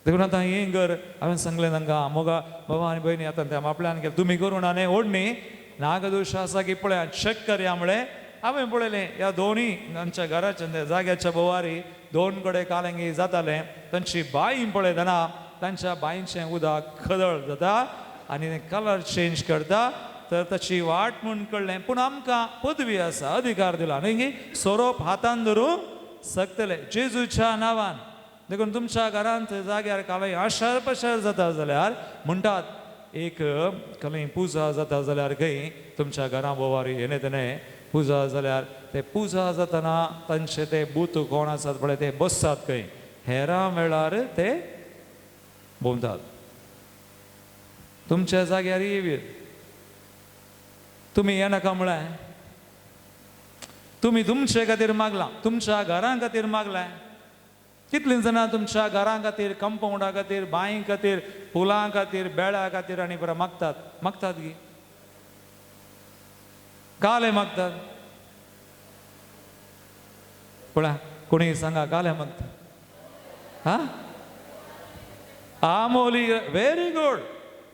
S2: देखून आतां हें घर हांवें सांगलें तांकां, मोगा बाबा आनी भयणी आतां त्या आपल्यान केलें तुमी करूं ना न्ही ओडणी नागदोश आसा की पळया चॅक करया म्हळें. हांवें पळयलें ह्या दोनूय आमच्या घराच्या जाग्याच्या बोवारी दोन कडेन कालंगी जातालें. तांची बांय पळयतना तांच्या बांयचें उदक खदळ जाता आनी कलर चेंज करता, तर ताची वाट म्हूण कळ्ळें. पूण आमकां पदवी आसा, अधिकार दिला न्ही की सोरोप हातान धरूंक शकतले जेजूच्या नांवान. देखून तुमच्या घरांत जाग्यार कालय आशार पशार जाता जाल्यार म्हणटात एक कलय पुजा जाता जाल्यार खंय तुमच्या घरां बोवारी येणे तेणे पुजा जाल्यार ते पुजा जातना तांचे ते बूत कोण आसात पळय ते बसतात खंय, हेरां वेळार ते भोंवतात. तुमच्या जाग्यार येवीर तुमी येनाका म्हळें, तुमी तुमचे खातीर मागलां, तुमच्या घरां खातीर मागलां. कितलीं जाणां तुमच्या घरां खातीर, कंपावंडा खातीर, बांय खातीर, फुलां खातीर, बेळा खातीर आनी बरें मागतात, मागतात गी काले मागतात. पळया कोणी सांगा काले मागतात? हा, आमोली, व्हेरी गुड.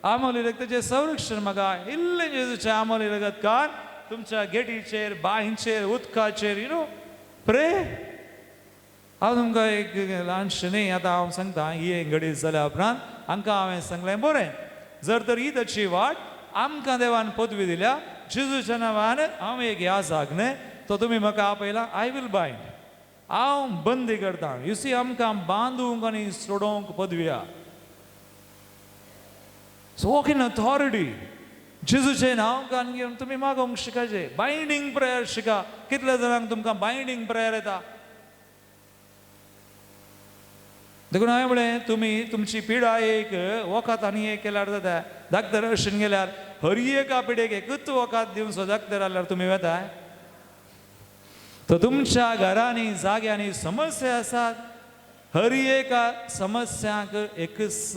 S2: आमोली रगताचें संरक्षण म्हाका इल्लें जेजूचें आमोली रगत काड तुमच्या गेटीचेर, बांयचेर, उदकाचेर, you know pray. हांव तुमकां एक ल्हानशें न्ही आतां हांव सांगता, ही घडी जाल्या उपरांत हांकां हांवें सांगलें बरें जर तर ही ताची वाट आमकां देवान पदवी दिल्या जेजूच्या नांवान, हांव एक ह्या जाग न्ही तो तुमी म्हाका आपयला, I will bind, हांव बंदी करता. You see आमकां बांदूंक आनी सोडोवंक पदवी आहा. So walk in authority. जेजूचें नांव कान घेवन तुमी मागोवंक शिकाचे, बायंडींग प्रेयर शिका. कितल्या जाणांक तुमकां बायंडींग प्रेयर येता? देखून हांवें म्हळें तुमी तुमची पिडा एक वखद आनी एक केल्यार जाता. डाक्टर अशें गेल्यार हर एका पिडेक एकूच वखद दिवचो डाक्टर जाल्यार तुमी वेताय. तर तुमच्या घरांनी जाग्यांनी समस्या आसात, हर एका समस्यांक एकच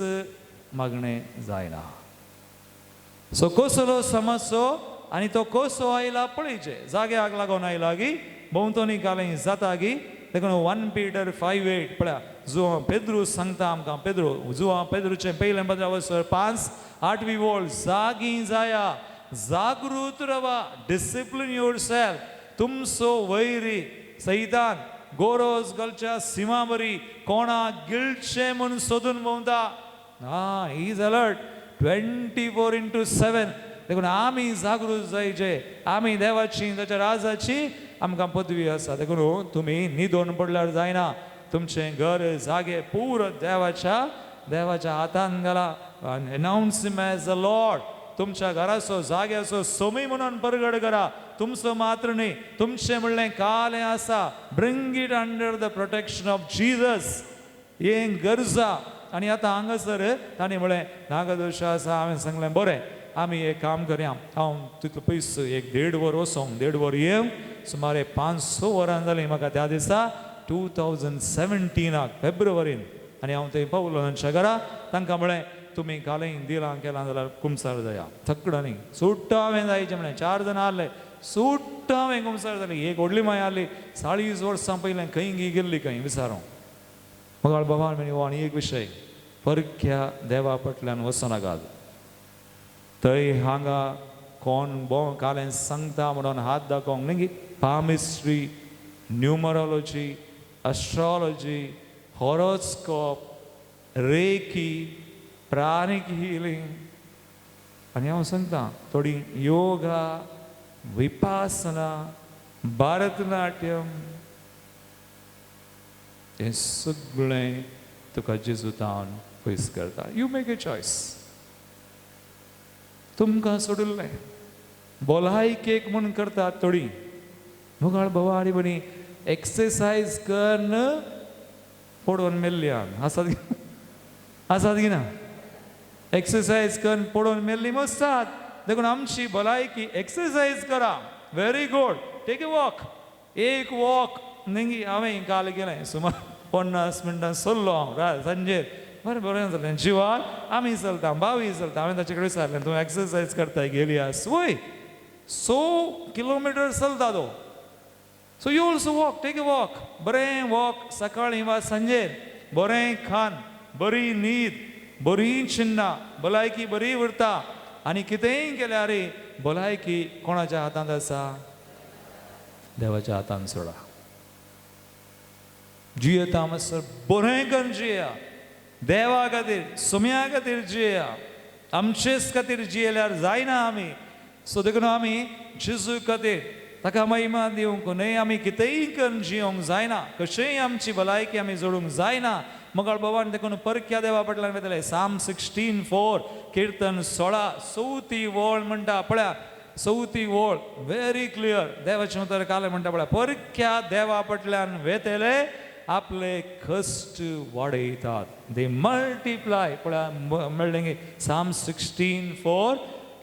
S2: मागणें जायना. सो कसलो समस्यो आनी तो कसो आयला पळयचें, जाग्याक लागून आयला गी, भोंवतणी कालय जाता गी. देखून 1 Peter 5:8 पळया, जुआं पेद्रू सांगता आमकां, पेद्रू जुआं पेद्रूचें पयलें पत्र वसर 5:8 वोळ, जागी जाया, जागृत रवा, डिसिप्लीन your self. तुमचो वैरी सैतान गोरोज घालच्या सिमा बरी कोणाक गिळचें म्हूण सोदून भोंवता. हा, he is alert 24/7. देखून आमी जागृत जायचे, आमी देवाची ताच्या राजाची आमकां पदवी आसा. देखून तुमी न्हिदोन पडल्यार जायना, तुमचें घर जागे पुरो देवाच्या देवाच्या हातान घाला. Announce him as a lord. तुमच्या घराचो जाग्याचो सोमी म्हणून परगड करा. तुमचो मात्र न्ही, तुमचें म्हणलें काल हें आसा, bring it under the protection of Jesus. हें गरजा. आनी आतां हांगासर तांणी म्हळें नागदोश आसा. हांवें सांगलें बरें आमी एक काम करया, हांव तितलो पयस 1-1.5 वर वचोंक, 1.5 वर येवंक सुमारे 5-6 वरां जालीं म्हाका त्या दिसा 2017 फेब्रुवारीन. आनी हांव थंय पावलो तांच्या घरा. तांकां म्हळें तुमी कालय दिलां केलां जाल्यार कुमसार जाया थकडांनी सुट्टा हांवें जायचें म्हळें. 4 जाणां आहले सुट्टा हांवें कुमसार जाली. एक व्हडली माय आहली 40 वर्सां पयलें खंय गेल्ली खंय विचारूं मगाळ बाबा म्हणी हो आनी एक विशय परक्या देवा फाटल्यान वचनाकात. थंय हांगा कोण बो कालें सांगता म्हणून हात दाखोवंक न्ही, palmistry, numerology, astrology, horoscope, reiki, pranic healing. आनी हांव सांगता थोडी योगा, विपासना, भारतनाट्यम हें सगळें तुका जेजूतान पयस करता. You make a choice. तुमकां सोडिल्लें भलायकेक म्हूण करतात थोडी मुगाळ बाबा आनी बरी एक्सरसायज करून पडोवन मेल्ल्यान आसात आसात की ना? एक्सरसायज करून पडोवन मेल्ली मस्तात. देखून आमची भलायकी एक्सरसायज करा. Very good, take a walk. एक वॉक न्ही हांवें काल केलें सुमार 50 मिनटां चल्लो हांव रात सांजेर. बरें बरें जालें जिवाक. आमी चलता बावी चलता. हांवें ताचे कडेन विचारलें तूं एक्सरसायज करताय गेली आस वय 100 किलोमिटर चलता तो. So you also walk, take a walk. बरें वॉक सकाळीं वा सांजेर. बरें खान, बरी न्हीद, बरी चिन्नां, भलायकी बरी उरता. आनी कितेंय केल्यार भलायकी कोणाच्या हातांत आसा? देवाच्या हातांत सोडा. जियेता मातसर बरें करून जिया, देवा खातीर सुम्या खातीर जिया, आमचेच खातीर जियेल्यार जायना आमी. सो देखून आमी जेजू खातीर ताका महिमा दिवंक न्हय आमी कितेंय करून जियोंक जायना, कशेंय आमची भलायकी आमी जोडूंक जायना. मगाळ बाबान देखून परक्या देवा फाटल्यान वयतले. साम 16:4 किर्तन 16 चवथी वळ म्हणटा पळया, चवथी वळ व्हेरी क्लियर. देवाचें उतर कालें म्हणटा पळया, परक्या देवा फाटल्यान वेतले आपले कश्ट वाडयतात, दे मल्टिप्लाय. पळया मेळ्ळें साम 16:4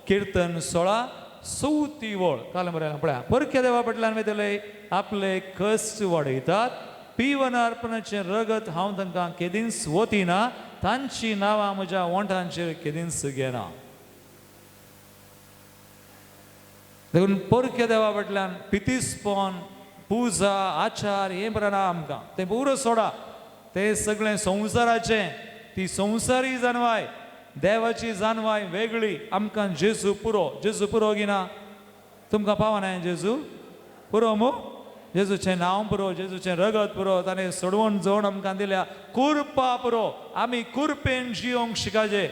S2: किर्तन 16 चवथी वळ कालें बरें पळया, परक्या देवा फाटल्यान वेतले आपले कश्ट वाडयतात, पिवन अर्पणाचें रगत हांव तांकां केदींच वतिना, तांची नांवां म्हज्या ओंठांचेर केदींच घेना. देखून परक्या देवा फाटल्यान पितीसपण, पुजा, आचार हें बरें ना आमकां, तें पुरो सोडा. तें सगळें संवसाराचें, ती संवसारी जानवाय, देवाची जानवाय वेगळी. आमकां जेजू पुरो. जेजू पुरो गिना तुमकां पावना? जेजू पुरो मू? जेजूचें नांव पुरो, जेजूचें रगत पुरो, ताणें सोडवण जोड आमकां दिल्या, कुरपा पुरो. आमी कुरपेन जियोंक शिकाजे,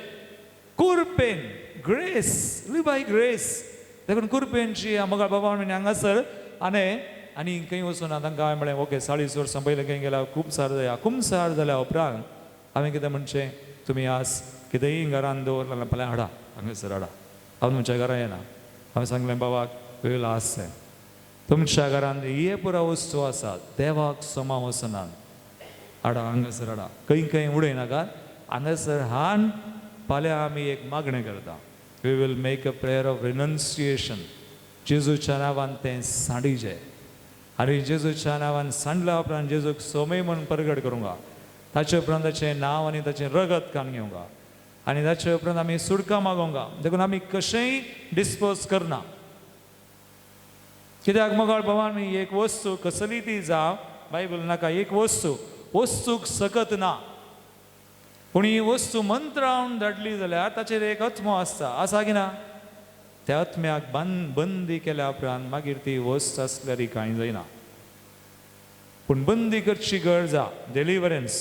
S2: कुरपेन, ग्रेस, लिव बाय ग्रेस. देखून कुरपेन जिया. मगाळ बाबा हांगासर आनी आनी खंय वचूना. तांकां हांवें म्हळें ओके 40 वर्सां पयलीं खंय गेल्या कुमसार जाया. कुमसार जाल्या उपरांत हांवें कितें म्हणचें, तुमी आज कितेंय घरान दवरलें जाल्यार फाल्यां हाडा, हांगासर हाडा. हांव तुमच्या घरा येना. हांवें सांगलें बाबाक वेळ आसचें तुमच्या घरान हे पुरा वस्तू आसात, देवाक समा वचनात, हाडा हांगासर हाडा, खंय खंय उडयनाकात, हांगासर हान. फाल्यां आमी एक मागणें करता, we will make a prayer of renunciation. जेजूच्या नांवान तें सांडीचें. आनी जेजूच्या नांवान सांडल्या उपरांत जेजूक सोमे म्हूण परगट करूंक, ताचे उपरांत ताचें नांव आनी ताचें रगत कान घेवंक, आनी ताचे उपरांत आमी सुटका मागोवंक. देखून आमी कशेंय डिस्पोज करना. कित्याक मगाळ बाबा आमी एक वस्तू कसली ती जावं, बायबल नाका, एक वस्तू वस्तूक सकत ना, पूण ही वस्तू मंत्रावन धाडली जाल्यार ताचेर एक आत्मो आसता, आसा की ना? त्या आत्म्याक बंदी केल्या उपरांत मागीर ती वस्त आसल्यार कांय जायना. पूण बंदी करची गरज आसा, डेलिवरन्स.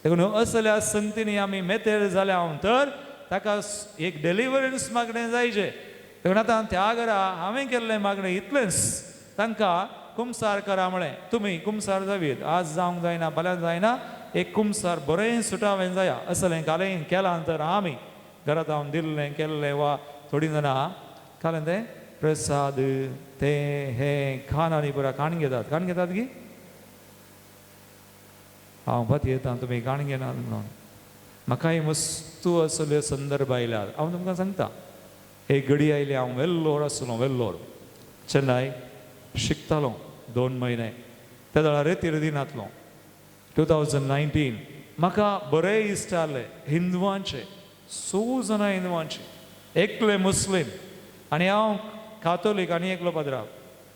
S2: देखून असल्या संगतींनी आमी मेतेर जाल्या तर ताका एक डेलिवरन्स मागणें जायचें. देखून आतां त्या घरा हांवें केल्लें मागणें इतलेंच, तांकां कुमसार करा म्हळें, तुमी कुमसार जावीत, आज जावंक जायना फाल्यां जायना, एक कुमसार बरें सुटावें जाया. असलें कालें केलां तर आमी घरांत हांव दिल्लें केल्लें वा थोडीं जाणां कालें तें प्रसाद तें हें खाण आनी पुरा खाण घेतात, खाण घेतात की हांव पातयेता तुमी खाण घेनात म्हणून. म्हाकाय वस्तू असल्यो संदर्भ आयल्यार हांव तुमकां सांगता. एक घडी आयली, हांव वेल्लोर आसलो, वेल्लोर चेन्नय शिकतालो 2 म्हयने. त्या वेळार रेतीर दिनातलो 2019. म्हाका बरे इश्ट आसले हिंदवांचे, 6 जाणां हिंदवांचे, एकले मुस्लीम आनी हांव कातोलीक आनी एकलो पाद्राव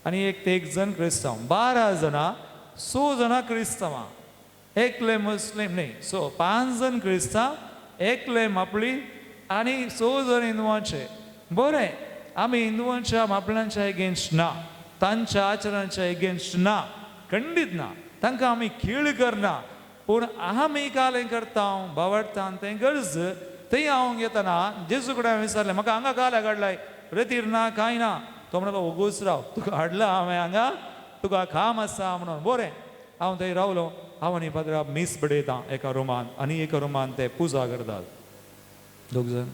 S2: आनी एक ते एक जण क्रिस्तांव. 12 जाणां, 6 जाणां क्रिस्तांवां, एकले मुस्लीम न्ही. सो 5 जण क्रिस्तांव, एकले मापळी आनी 6 जण हिंदवांचे. बरें, आमी हिंदवांच्या मापळ्यांच्या एगेन्स्ट ना, तांच्या आचरणाच्या एगेन्स्ट ना, खंडीत ना, तांकां आमी खेळ करना. पूण आमी कालें करता बावडटा तें गरज. थंय हांव येतना जेजू कडेन हांवें विचारलें, म्हाका हांगा काल्या काडलाय, रेतीर ना कांय ना. तो म्हणलो ओगोच राव, तुका हाडला हांवें हांगा, तुका काम आसा म्हणून. बरें, हांव थंय रावलो. हांव आनी पाद्रा मीस बडयता एका रुमान आनी एका रुमान ते पुजा करतात दोग जण.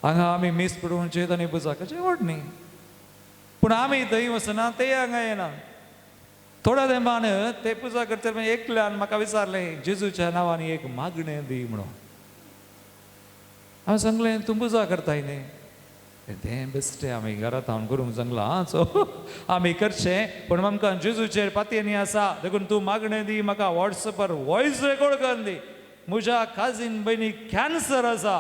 S2: हांगा आमी मीस बडोवचे आनी पुजा करचे व्हड न्ही, पूण आमी थंय वचना, ते हांगा येना. थोड्या तेंपान ते पुजा करतले एकल्यान म्हाका विचारलें, जेजूच्या नांवान एक मागणें दी म्हणून. हांवें सांगलें, तूं पुजा करताय न्ही? तें बेश्टें आमी घरांत हांव करूंक सांगलां आं, सो आमी करचें, पूण आमकां जेजूचेर पातयेनी आसा, देखून तूं मागणें दी म्हाका वॉट्सएपार वॉयस रेकॉर्ड करून दी. म्हज्या काजीन भयणीक कॅन्सर आसा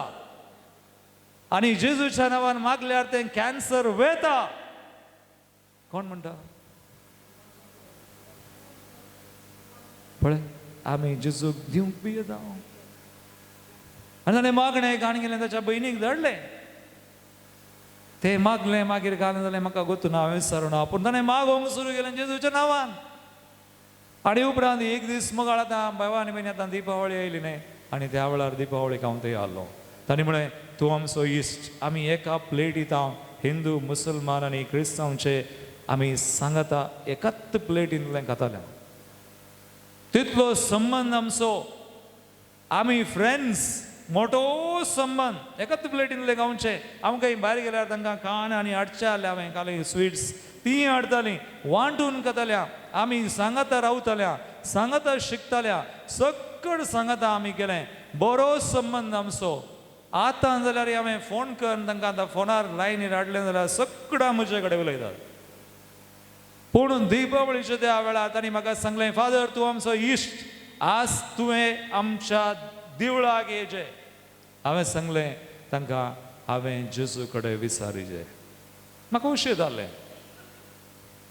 S2: आनी जेजूच्या नांवान मागल्यार तें कॅन्सर वेता. कोण म्हणटा? पळय, आमी जेजूक दिवंक बी येता. आनी ताणें मागणें काण गेलें, ताच्या भयणीक धाडलें. ते मागलें, मागीर घालें जालें म्हाका गोतू ना, हांवें विचारूं ना, पूण ताणें मागोवंक सुरू केलें जेजूच्या नांवान. आनी उपरांत एक दीस मगाळ आतां भावा आनी भयणी आतां दिपावळी आयली न्ही, आनी त्या वेळार दिपावळीक हांव थंय आसलो. तांणी म्हळें, तूं आमचो इश्ट, आमी एका प्लेटींत हांव हिंदू मुसलमान आनी क्रिस्तांवचे आमी सांगाता एकाच प्लेटींतल्यान खाताले. तितलो संबंद आमचो, आमी फ्रेंड्स, मोटो संबंद, एकाच प्लेटींतले गांवचे. आमकां भायर गेल्यार तांकां कान आनी हाडचे आहले, हांवें काले स्विट्स तीं हाडटालीं, वांटून खाताल्या. आमी सांगाता रावताल्या, सांगाता शिकताल्या, सगळं सांगाता आमी केलें. बरो संबंद आमचो. आतां जाल्यार हांवें फोन करून तांकां आतां फोनार लायनीर हाडलें जाल्यार सगळ्या म्हजे कडेन उलयतात. पूण दिपावळीच्या त्या वेळार तांणी म्हाका सांगलें, फादर तूं आमचो इश्ट, आज तुवें आमच्या दिवळाक येवचें. हांवें सांगलें तांकां, हांवें जेजू कडेन विचारिचें. म्हाका उशें जालें,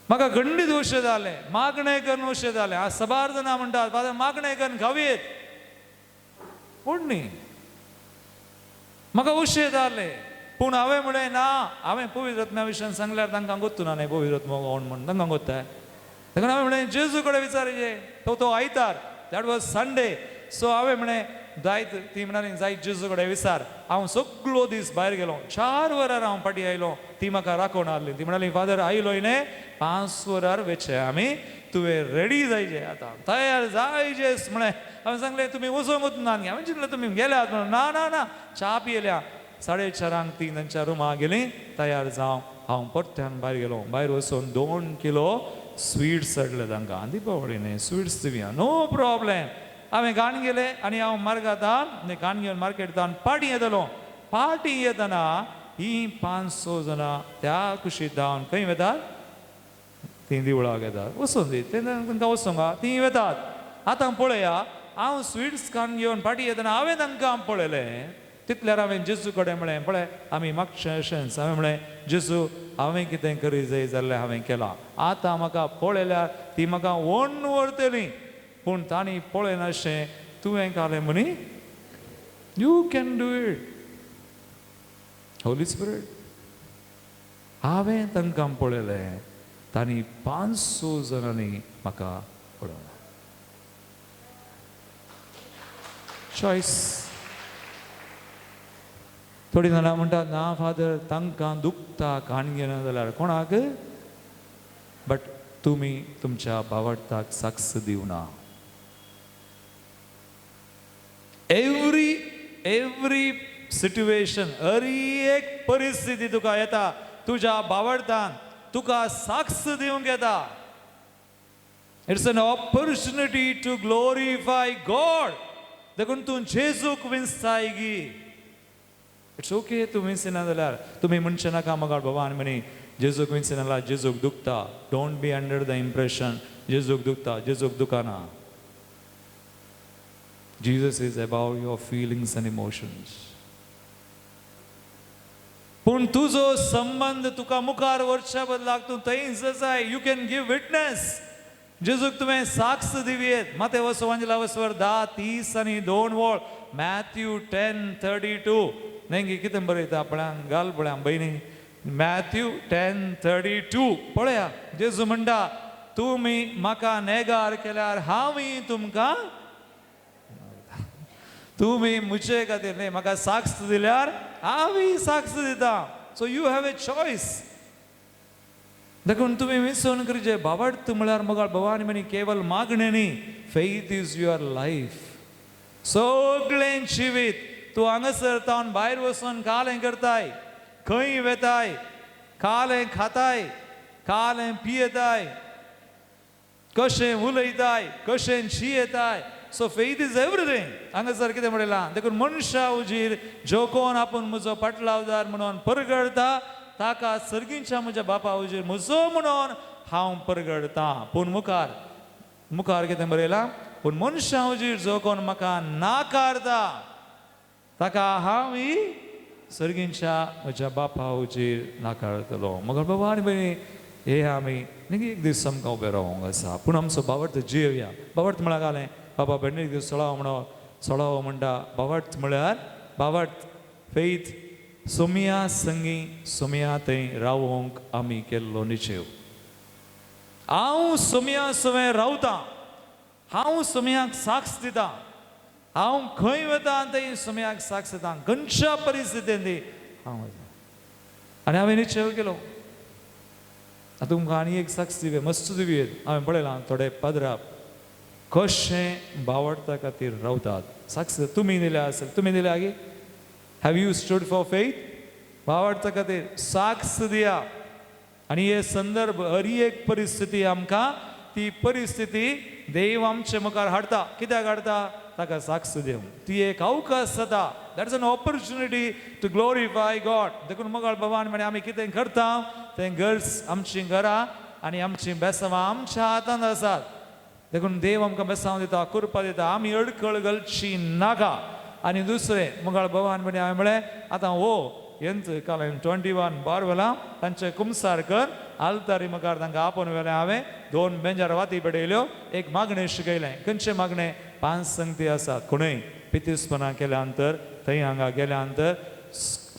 S2: म्हाका गंडीत उशें जालें, मागणें करून उशें जालें. आज सबार जाणां म्हणटात, फादर मागणें करून खावयेत, पूण न्ही, म्हाका उशें जालें. पूण हांवें म्हणलें ना, हांवें पवित्र आत्म्या विशयान सांगल्यार तांकां गोत्तू ना न्ही पवित्र आत्मो कोण म्हण तांकां गोत्ताय. देखून हांवें म्हणलें जेजू कडेन विचारिचें. तो आयतार, that was Sunday. सो हांवें म्हणलें जायत, ती म्हणाली जायत जेजू कडेन विचार. हांव सगळो दीस भायर गेलो, 4 वरार हांव फाटीं आयलो. ती म्हाका राखोवन हाडली. ती म्हणाली, फादर आयलो न्ही, 5 वरार वेचें आमी, तुवें रेडी जायचें आतां, तयार जायचेंच म्हळें. हांवें सांगलें तुमी वचोंकूच ना न्ही. हांवें चिंतलें तुमी गेल्यात म्हणून. ना ना ना, च्या पियेल्या. 4:30 ती तांच्या रुमा गेली, तयार जावं. हांव परत्यान भायर गेलो. भायर वचून 2 किलो स्विट्स हाडले तांकां. दिपावळी न्ही, स्विट्स दिवया, नो प्रॉब्लेम. हांवें गाण गेले आनी हांव मार्गांत गाण घेवन मार्केटान पाटी येतलो. पाटी येतना ही 5-6 जाणां त्या कुशीत धांवन खंय वेतात, तीं दिवळाक येतात. वचून दी तांकां वचूंक तीं वेतात. आतां पळया, हांव स्विट्स खाण घेवन पाटी येतना हांवें तांकां पळयलें. तितल्यार हांवें जेजू कडेन म्हळें, पळय आमी मागशें अशेंच. हांवें म्हळें, जेजू हांवें कितें करी जाय जाल्यार हांवें केलां. आतां म्हाका पळयल्यार ती म्हाका ओडून व्हरतली, पूण तांणी पळयनाशें तुवें घालें म्हणी, you can do it, Holy Spirit. हांवें तांकां पळयलें, तांणी 5-6 जाणांनी म्हाका पळयलें. चॉयस. थोडीं जाणां म्हणटात, ना फादर तांकां दुखता काण घेना जाल्यार कोणाक, बट तुमी तुमच्या बावडताक साक्ष दिवना. एवरी एवरी सिट्युएशन, हर एक परिस्थिती तुका येता, तुज्या बावडतान तुका साक्ष दिवंक येता. It's an opportunity to glorify God. देखून तूं जेजूक विंचताय गी. It's okay तूं विंसिना जाल्यार तुमी म्हणचे नाका मगाळ बाबा आनी म्हणी जेजूक विंसिना जाल्यार जेजूक दुखता. Don't be under the impression जेजूक दुखता. जेजूक दुखना. Jesus is above your feelings and emotions. पूण तुजो संबंद तुका मुखार व्हरच्या बदलाक तूं थंयच जाय. You can give witness. जेजूक तुवें साक्ष दिवयेत. माते वसवांजला वसवर 10:30 आनी 2 वळ, मॅथ्यू 10:32. नेमकी कितें बरयता पळयांक घाल पळया भयणी. मॅथ्यू 10:32 पळया. जेजू म्हणटा तुमी म्हाका नेगार केल्यार हांवूय तुमकां, तुमी म्हजे खातीर न्ही म्हाका साक्ष दिल्यार हांवूय साक्ष दिता. So you have a choice. देखून तुमी विसोन करचें. भावार्थ म्हळ्यार मगाळ भवानी म्हणी केवल मागणें न्ही. Faith is your life. सगळें जिवीत तूं हांगासर तावन भायर वचून कालें करताय, खंय वेताय, कालें खाताय, कालें पियेताय, कशें उलयताय, कशें जियेताय. So faith is everything. हांगासर कितें म्हणलां देखून मनशा उजीर जो कोण आपूण म्हजो पाटलावदार म्हणून परगडता ताका सर्गींच्या म्हज्या बापा उजीर म्हजो म्हणून हांव परगडता. पूण मुखार मुखार कितें बरयलां? पूण मनशा उजीर जो कोण म्हाका नाकारता ताका हांव ही सर्गींच्या म्हज्या बापा उजीर नाकारतलो. मगर बाबा आनी भयणी हे आमी न्ही एक दीस आमकां उबें रावोंक आसा. पूण आमचो भावार्थ जियोया. भावार्थ म्हळ्यार घालें बाबा भेंडे एक दीस सोळावो म्हणो सोळावो म्हणटा. भावार्थ म्हळ्यार भावार्थ फेथ सोमिया संगी सोमिया थंय रावोंक आमी केल्लो निश्चेव. हांव सोमिया सवें रावतां, हांव सोमयाक साक्ष दितां, हांव खंय वता थंय सोमयाक साक्ष दितां, खंयच्या परिस्थितींत हांव वता. आनी हांवें निश्चेव केलो. आतां तुमकां आनी एक साक्ष दिवया, मस्त दिवया. हांवें पळयलां थोडे पाद्राप कशें बावडता खातीर रावतात. साक्ष तुमी दिल्या आसेल, तुमी दिल्या गी? Have you stood for faith? बावडता खातीर साक्ष दिया. आनी हे संदर्भ हर एक परिस्थिती आमकां ती परिस्थिती देव आमचे मुखार हाडटा. कित्याक हाडटा? ताका साक्ष दिवंक. ती एक अवकाश जाता. That's an opportunity to glorify God. देखून मोगाळ बाबान म्हणे आमी कितें करता तें गर्स आमचीं घरां आनी आमचीं बेसांवां आमच्या हातांत आसात. देखून देव आमकां बेसांव दिता, कृपा दिता. आमी अडखळ घालची नाका. आनी दुसरें मोगाळ बाबान म्हणे हांवें म्हळें आतां हो यंत्र काल 21 बार वेला तांचे कुमसार कर आल्तारी मुखार तांकां आपोवन व्हेलें. हांवें 2 बेंजार वाती पेटयल्यो, एक मागणें शिकयलें. खंयचें मागणें? 5 संगती आसात. कोणूय पितीसपणां केल्या नंतर थंय हांगा गेल्या नंतर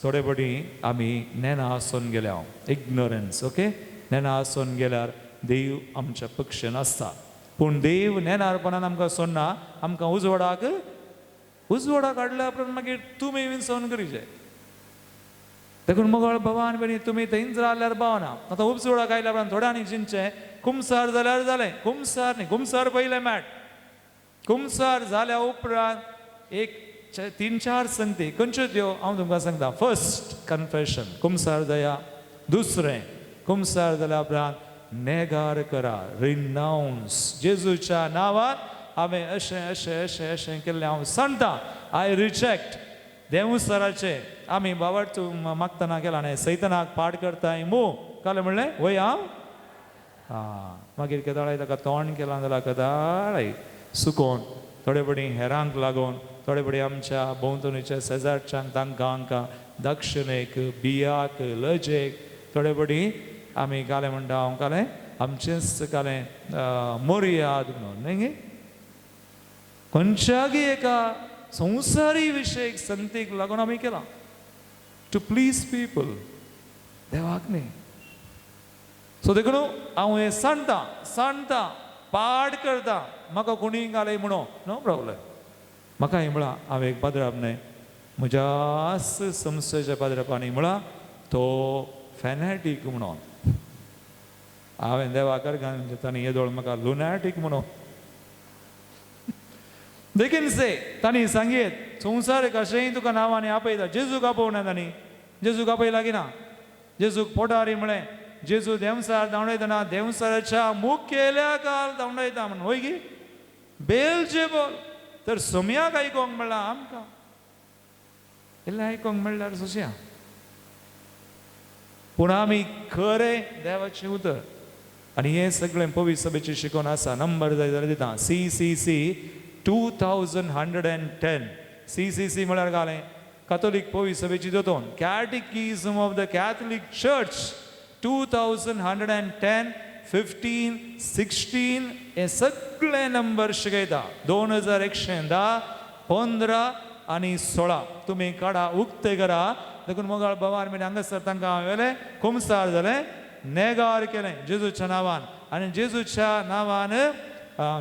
S2: थोडे फावटी आमी नेणा आसून गेल्या, इग्नोरन्स. ओके, नेणा आसून गेल्यार देव आमच्या पक्षान आसता. पूण देव नेणारपणान आमकां सोडना, आमकां उजवाडाक उजवाडाक हाडल्या उपरांत मागीर तुमी विनसोन करीचे. देखून मोगाळ बाबा आनी भयणी तुमी थंयच रावल्यार पावना. आतां उपजोडाक आयल्या उपरांत थोड्यांनी चिंतचें कुमसार जाल्यार जालें. कुमसार न्ही, कुमसार पयलें मॅट. कुमसार जाल्या उपरांत एक 3-4 संगती खंयच्यो त्यो हांव तुमकां सांगता. फर्स्ट कन्फेशन, कुमसार जाया. दुसरें कुमसार जाल्या उपरांत नेगार करा, रिनाउन्स. जेजूच्या नांवान हांवें अशें अशें अशें अशें केल्लें हांव सांगता. I reject देवसराचें आमी बाबार्थ मागतना केला न्ही, सैतनाक पाड करताय मू कालें म्हणलें वय हांव आं मागीर केदाळाय ताका तोंड केलां जाल्यार कदाळाय सुकोवन थोडे फावटी हेरांक लागून थोडे फावटी आमच्या भोंवतणीच्या शेजारच्यांक तांकां हांकां दक्षिणेक बियाक लजेक थोडे फावटी आमी कालें म्हणटा हांव कालें आमचेंच कालें मोरयाद म्हणून न्ही गे खंयच्यागी एका संवसारी विशयक संतीक लागून आमी केलां टू प्लीज पीपल, देवाक न्ही. सो देखून हांव हें सांगता सांगता पाड करता. म्हाका कोणीय घालय म्हणो नो प्रॉब्लम. म्हाका हें म्हळां हांव एक पाद्राप न्हय म्हज्या संस्थेच्या पाद्रापांनी म्हळां तो फॅनॅटीक म्हणून. हांवें देवाक तांणी येदोळ म्हाका लुनॅटीक म्हणून. देखीन से तांणी सांगयत संवसार कशेंय तुका नांवांनी आपयता. जेजूक आपोवना तांणी, जेजूक आपयला की ना? जेजूक पोटारी म्हळें जेजू देंवसार धांवडयतना देंवसाराच्या मुखेल्या काल धांवडयता म्हणून वय गी बेलजेबल. तर सोमयाक आयकोंक म्हणलां आमकां इल्लें आयकोंक मेळ्ळ्यार सोंसया. पूण आमी खरें देवाचें उतर आनी हें सगळें पवित्र सभेची शिकोवन आसा. नंबर जाय जाल्यार दिता, CCC 2110. CCC म्हळ्यार घालें कातोलीक पवित्र सभेची दोतोन, catechism of the Catholic church 2110, 15, 16 हे सगळे नंबर शिकयता. 2110, 15 आनी 16 तुमी काडा, उक्ते करा. देखून मोगाळ भवान आनी हांगासर तांकां हांवें व्हेलें, कुमसार जालें, नेगार केलें जेजूच्या नांवान आनी जेजूच्या नांवान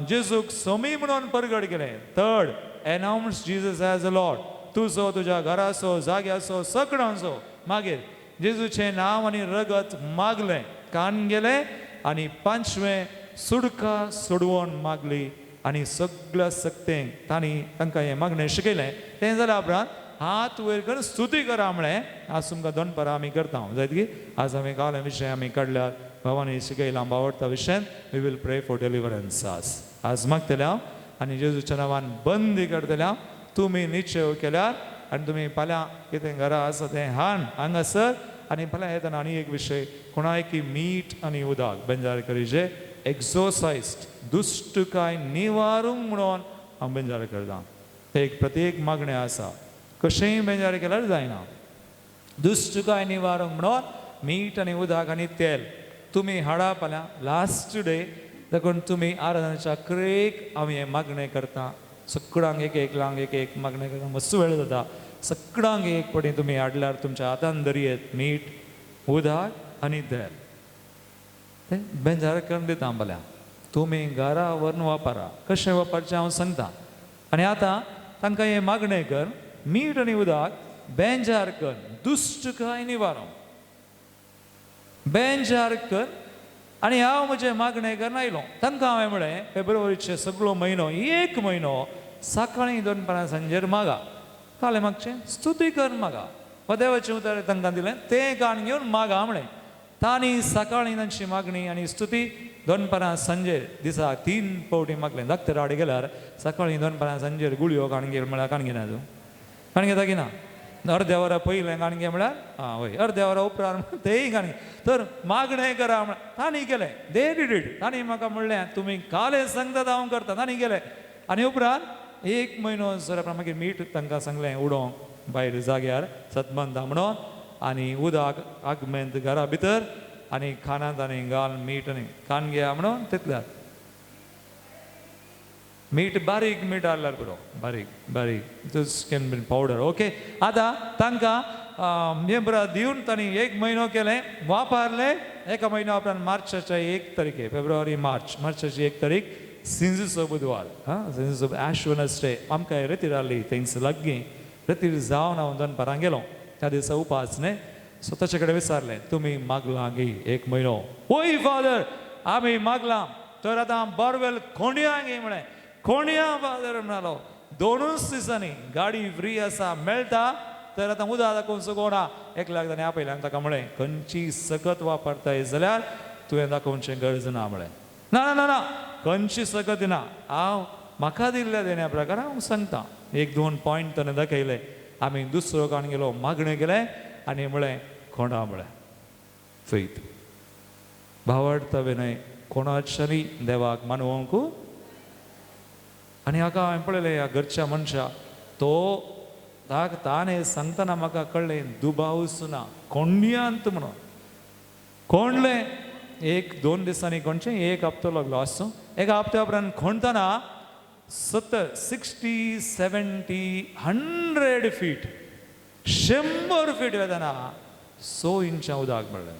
S2: जेजूक सोमी म्हणून परगट केलें. Third, announce Jesus as a lord. तुजो, तुज्या घराचो, जाग्याचो, सगळ्यांचो. मागीर जेजूचें नांव आनी रगत मागलें, कान गेलें. आनी पांचवें, सुडका सोडवण मागली आनी सगळ्या सक्तेंक तांणी तांकां हें मागणें शिकयलें. तें जाल्या उपरांत हात वयर करून स्तुती करा म्हळें. आज तुमकां दनपारां आमी करता जायत की आज आमी काल विशय आमी काडल्यार भावानी शिकयलां बावडता विशयान. We will pray for deliverance. आज आज मागतले हांव आनी जेजूच्या नांवान बंदी करतले हांव. तुमी निश्चय केल्यार आनी तुमी फाल्यां कितें घरा आसा तें हाण हांगासर. आनी फाल्यां येतना आनी एक विशय, कोणायकी मीठ आनी उदक बेंजार करीजे एक्सोसायज दुश्ट काय निवारूंक म्हणून हांव बेंजार करता. ते एक प्रत्येक मागणें आसा, कशेंय बेंजार केल्यार जायना. दुश्ट काय निवारूंक म्हणून मीठ आनी उदक आनी तेल तुमी हाडा फाल्यां लास्ट डे. देखून तुमी आराधनाच्या अकरेक हांव हें मागणें करता. सगळ्यांक एक एकलांक एक एक मागणें करता, मस्त वेळ जाता. सगळ्यांक एक पटी तुमी हाडल्यार तुमच्या हातान दरयेत मीठ, उदक आनी तेल. तें बेंजार करून दिता फाल्यां. तुमी घरा व्हरून वापरा, कशें वापरचें हांव सांगता. आनी आतां तांकां हें मागणें कर, मीठ आनी उदक बेंजार कर, दुश्ट काय निवारो बेंजार कर. आनी हांव म्हजें मागणें करून आयलो. तांकां हांवें म्हळें फेब्रुवारीचे सगळो म्हयनो, एक म्हयनो सकाळीं दनपारां सांजेर मागा, कालें मागचें स्तुती कर मागा. वा देवाचें उतर तांकां दिलें तें काण घेवन मागा म्हळें. तांणी सकाळीं तांची मागणी आनी स्तुती दनपारां सांजेर दिसाक 3 फावटी मागलें. डॉक्टर आड गेल्यार सकाळीं दनपारां सांजेर गुळयो काण घे म्हळ्यार काण घेना तूं, काण घेता की ना? अर्द्या वरा पयलें काण घे म्हळ्यार आं वय, अर्द्या वरा उपरांत तेय काण. तर मागणें करा म्हळ्यार तांणी केलें, they did it. तांणी म्हाका म्हणलें तुमी कालें सांगतात हांव करता. तांणी केलें. आनी उपरांत एक म्हयनो सर मागीर मीठ तांकां सांगलें उडोवंक भायर जाग्यार सतमंता म्हणून, आनी उदक आगमेंत घरा भितर आनी खाणांत आनी घाल मीठ आनी खाण घेया म्हणून तितल्यार मीठ बारीक मीठ हाडल्यार पुरो, बारीक बारीक just can be powder. Okay, आतां तांकां हें बरें दिवन तांणी एक म्हयनो केलें, वापरलें. एका म्हयन्या उपरांत मार्चाच्या 1 तारखे, फेब्रुवारी मार्च, मार्चाची 1 तारीख सिंजूचो बुधवार, हां सिंजूचो एश वेनसडे. आमकां रेतीर आहली थंयच लागीं रेतीर जावन हांव दनपारां गेलो. त्या दिसा उपास न्ही, सो ताचे कडेन विचारलें तुमी मागलां गी एक म्हयनो? वय फादर आमी मागलां. तर आतां बोरवेल कोंडया गी म्हळें. कोंडया फादर म्हणालो, 2 दिसांनी गाडी फ्री आसा मेळटा. तर आतां उदक दाखोवचो कोणा एकल्याक ताणें आपयलें आनी ताका म्हळें खंयची सकत वापरताय जाल्यार तुवें दाखोवचें गरज ना म्हळें. ना ना ना ना, खंयची सकत ना, हांव म्हाका दिल्ल्या देण्या प्रकार हांव सांगता. 1-2 पॉयंट ताणें दाखयले. आमी दुसरो काण गेलो, मागणें केलें आनी म्हळें कोणा म्हळें फैत भावार्थ न्हय कोणाच्यानी देवाक मानवंक. आनी हाका हांवें पळयलें ह्या घरच्या मनशा तो ताणें सांगतना म्हाका कळ्ळें दुबावच ना कोंडयांत म्हणून कोंडलें. 1-2 दिसांनी कोणचें एक हप्तो लागलो आसूं. एका हप्त्या उपरांत खोंडतना 70, 60, 70, 100 फीट, 100 फीट वेतना 100 इंचां उदक मेळ्ळें.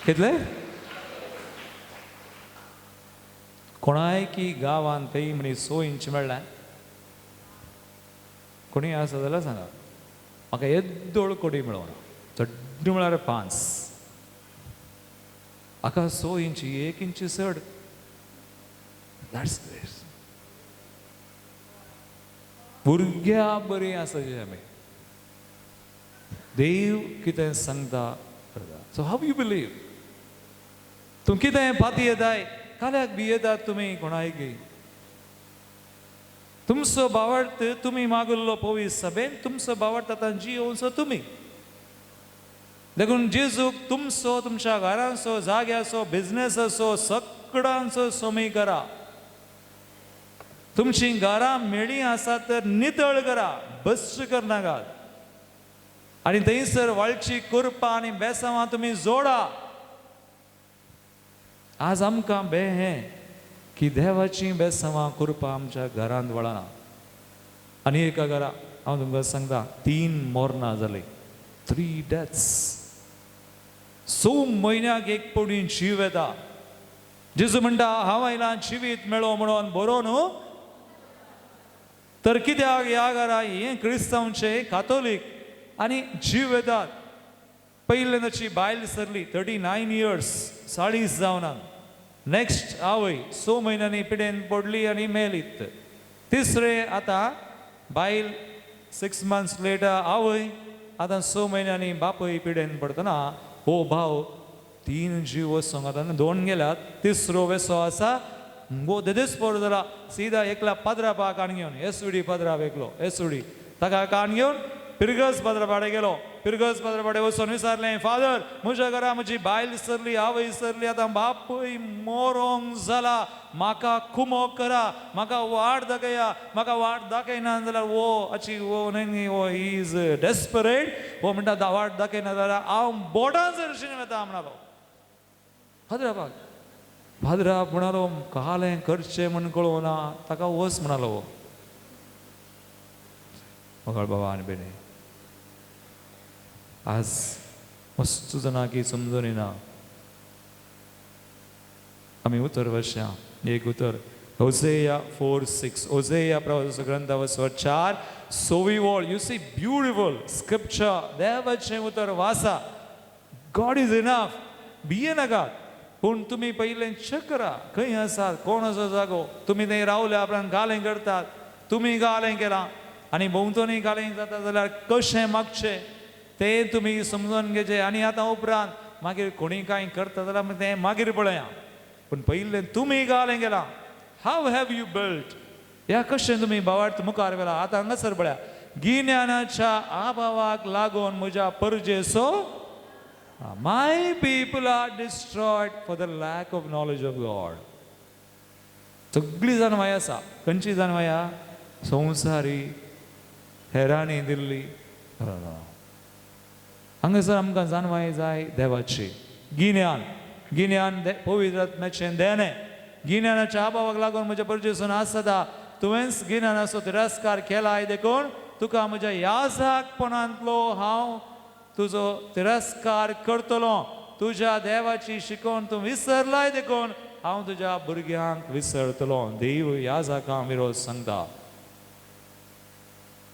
S2: कितले? कोणाय की गांवांत थंय म्हणी 100 इंच मेळ्ळें. कोणी आसा जाल्यार सांगा म्हाका येद्दोळ कोडी मेळोना, चड म्हळ्यार 5. हाका 100 इंच, 1 इंच चड. That's grace. भुरग्या बरी आसा जे आमी देव कितें सांगता. So how you believe? तूं कितें पाती येताय, काल्याक बी येतात तुमी कोणायकी. तुमचो भावार्थ तुमी मागुल्लो पवित्र सभेन तुमचो भावार्थ आतां जियोवचो तुमी. देखून जेजूक तुमचो, तुमच्या घरांचो, जाग्याचो, बिजनेसाचो, सगळ्यांचो सोमी करा. तुमची घरां मेळी आसा तर नितळ करा, बस करनाकात. आनी थंयसर वाळची कुरपां आनी बेसांवां तुमी जोडा. आज आमकां बें हें की देवाचीं बेसांवां कुरपां आमच्या घरांत वळना. आनी एका घरा हांव तुमकां सांगता 3 मरणां जालीं, 3 डेथ्स. 6 म्हयन्याक एक पवणी जीव येता. जेजू म्हणटा हांव आयलां जिवीत मेळो म्हणून, बरो न्हू? तर कित्याक ह्या घरा हें क्रिस्तांवचें कातोलीक आनी जीव येतात. पयलें ताची बायल सरली 39 इयर्स, 40 जावना. नेक्स्ट आवय 6 म्हयन्यांनी पिडेन पडली आनी मेलीत. तिसरें आतां बायल 6 मंथ्स लेटर आवय आतां 6 म्हयन्यांनी बापूय पिडेन पडटना हो भाव 3 जीव वचोंक आतां 2 गेल्यात, तिसरो वेसो आसा गो देदेस्पोर जाला. सीधा एकला पाद्रापा काण घेवन एसुडी पाद्राप एकलो एसुडी ताका काण घेवन पिरगस पाद्रापाडे गेलो. पिरगस पाद्रापाडे वचून विचारलें, फादर म्हज्या घरा म्हजी बायल सरली, आवय सरली, आतां बापूय मोरोंक जाला, म्हाका कुमोक करा, म्हाका वाट दाखया. म्हाका वाट दाखयना जाल्यार वो अची वो न्हय वो is desperate. वो म्हणटा वाट दाखयना जाल्यार हांव बोटां सरशीन वता म्हणालो. पाद्रापाक पाद्राप म्हणालो कालें करचें म्हण कळोवना ताका वच म्हणालो. हो मगळ बाबा आनी भयणी, आज मस्त जाणां की समजून येना. आमी उतर वशा एक उतर होजेया 4:6, होजेया प्रवासाचो ग्रंथ वसो 4 6 वळ. You see beautiful scripture, देवाचें उतर वासा. गॉड is enough. भिये नाकात, पूण तुमी पयलें चेक करा खंय आसात, कोण आसा जागो. तुमी थंय रावल्या उपरांत गालें करतात, तुमी गालें केलां आनी भोंवतणी गालें जाता जाल्यार कशें मागचें तें तुमी समजून घेवचें. आनी आतां उपरांत मागीर कोणी कांय करता जाल्यार तें मागीर पळया, पूण पयलें तुमी गालें केलां. हाव have you built, ह्या कशें तुमी भावार्थ मुखार व्हेला. आतां हांगासर पळया, गिन्यानाच्या अभावाक लागून म्हज्या परजेचो, my people are destroyed for the lack of knowledge of God. सगळी जाणवाय आसा. खंयची जाणवाय? संवसारी हेरांनी दिल्ली. हांगासर आमकां जाणवाय जाय देवाची. गिन्यान, गिन्यान पवित्र आत्म्याचें देणें. गिन्यानाच्या अभावाक लागून म्हज्या परजेसून आसता. तुवेंच गिन्यानाचो तिरस्कार केलाय देखून तुका म्हज्या याजकपणांतलो हांव तुजो तिरस्कार करतलो. तुज्या देवाची शिकवण तूं विसरलाय देखून हांव तुज्या भुरग्यांक विसरतलो. देव याजकां विरोध सांगता.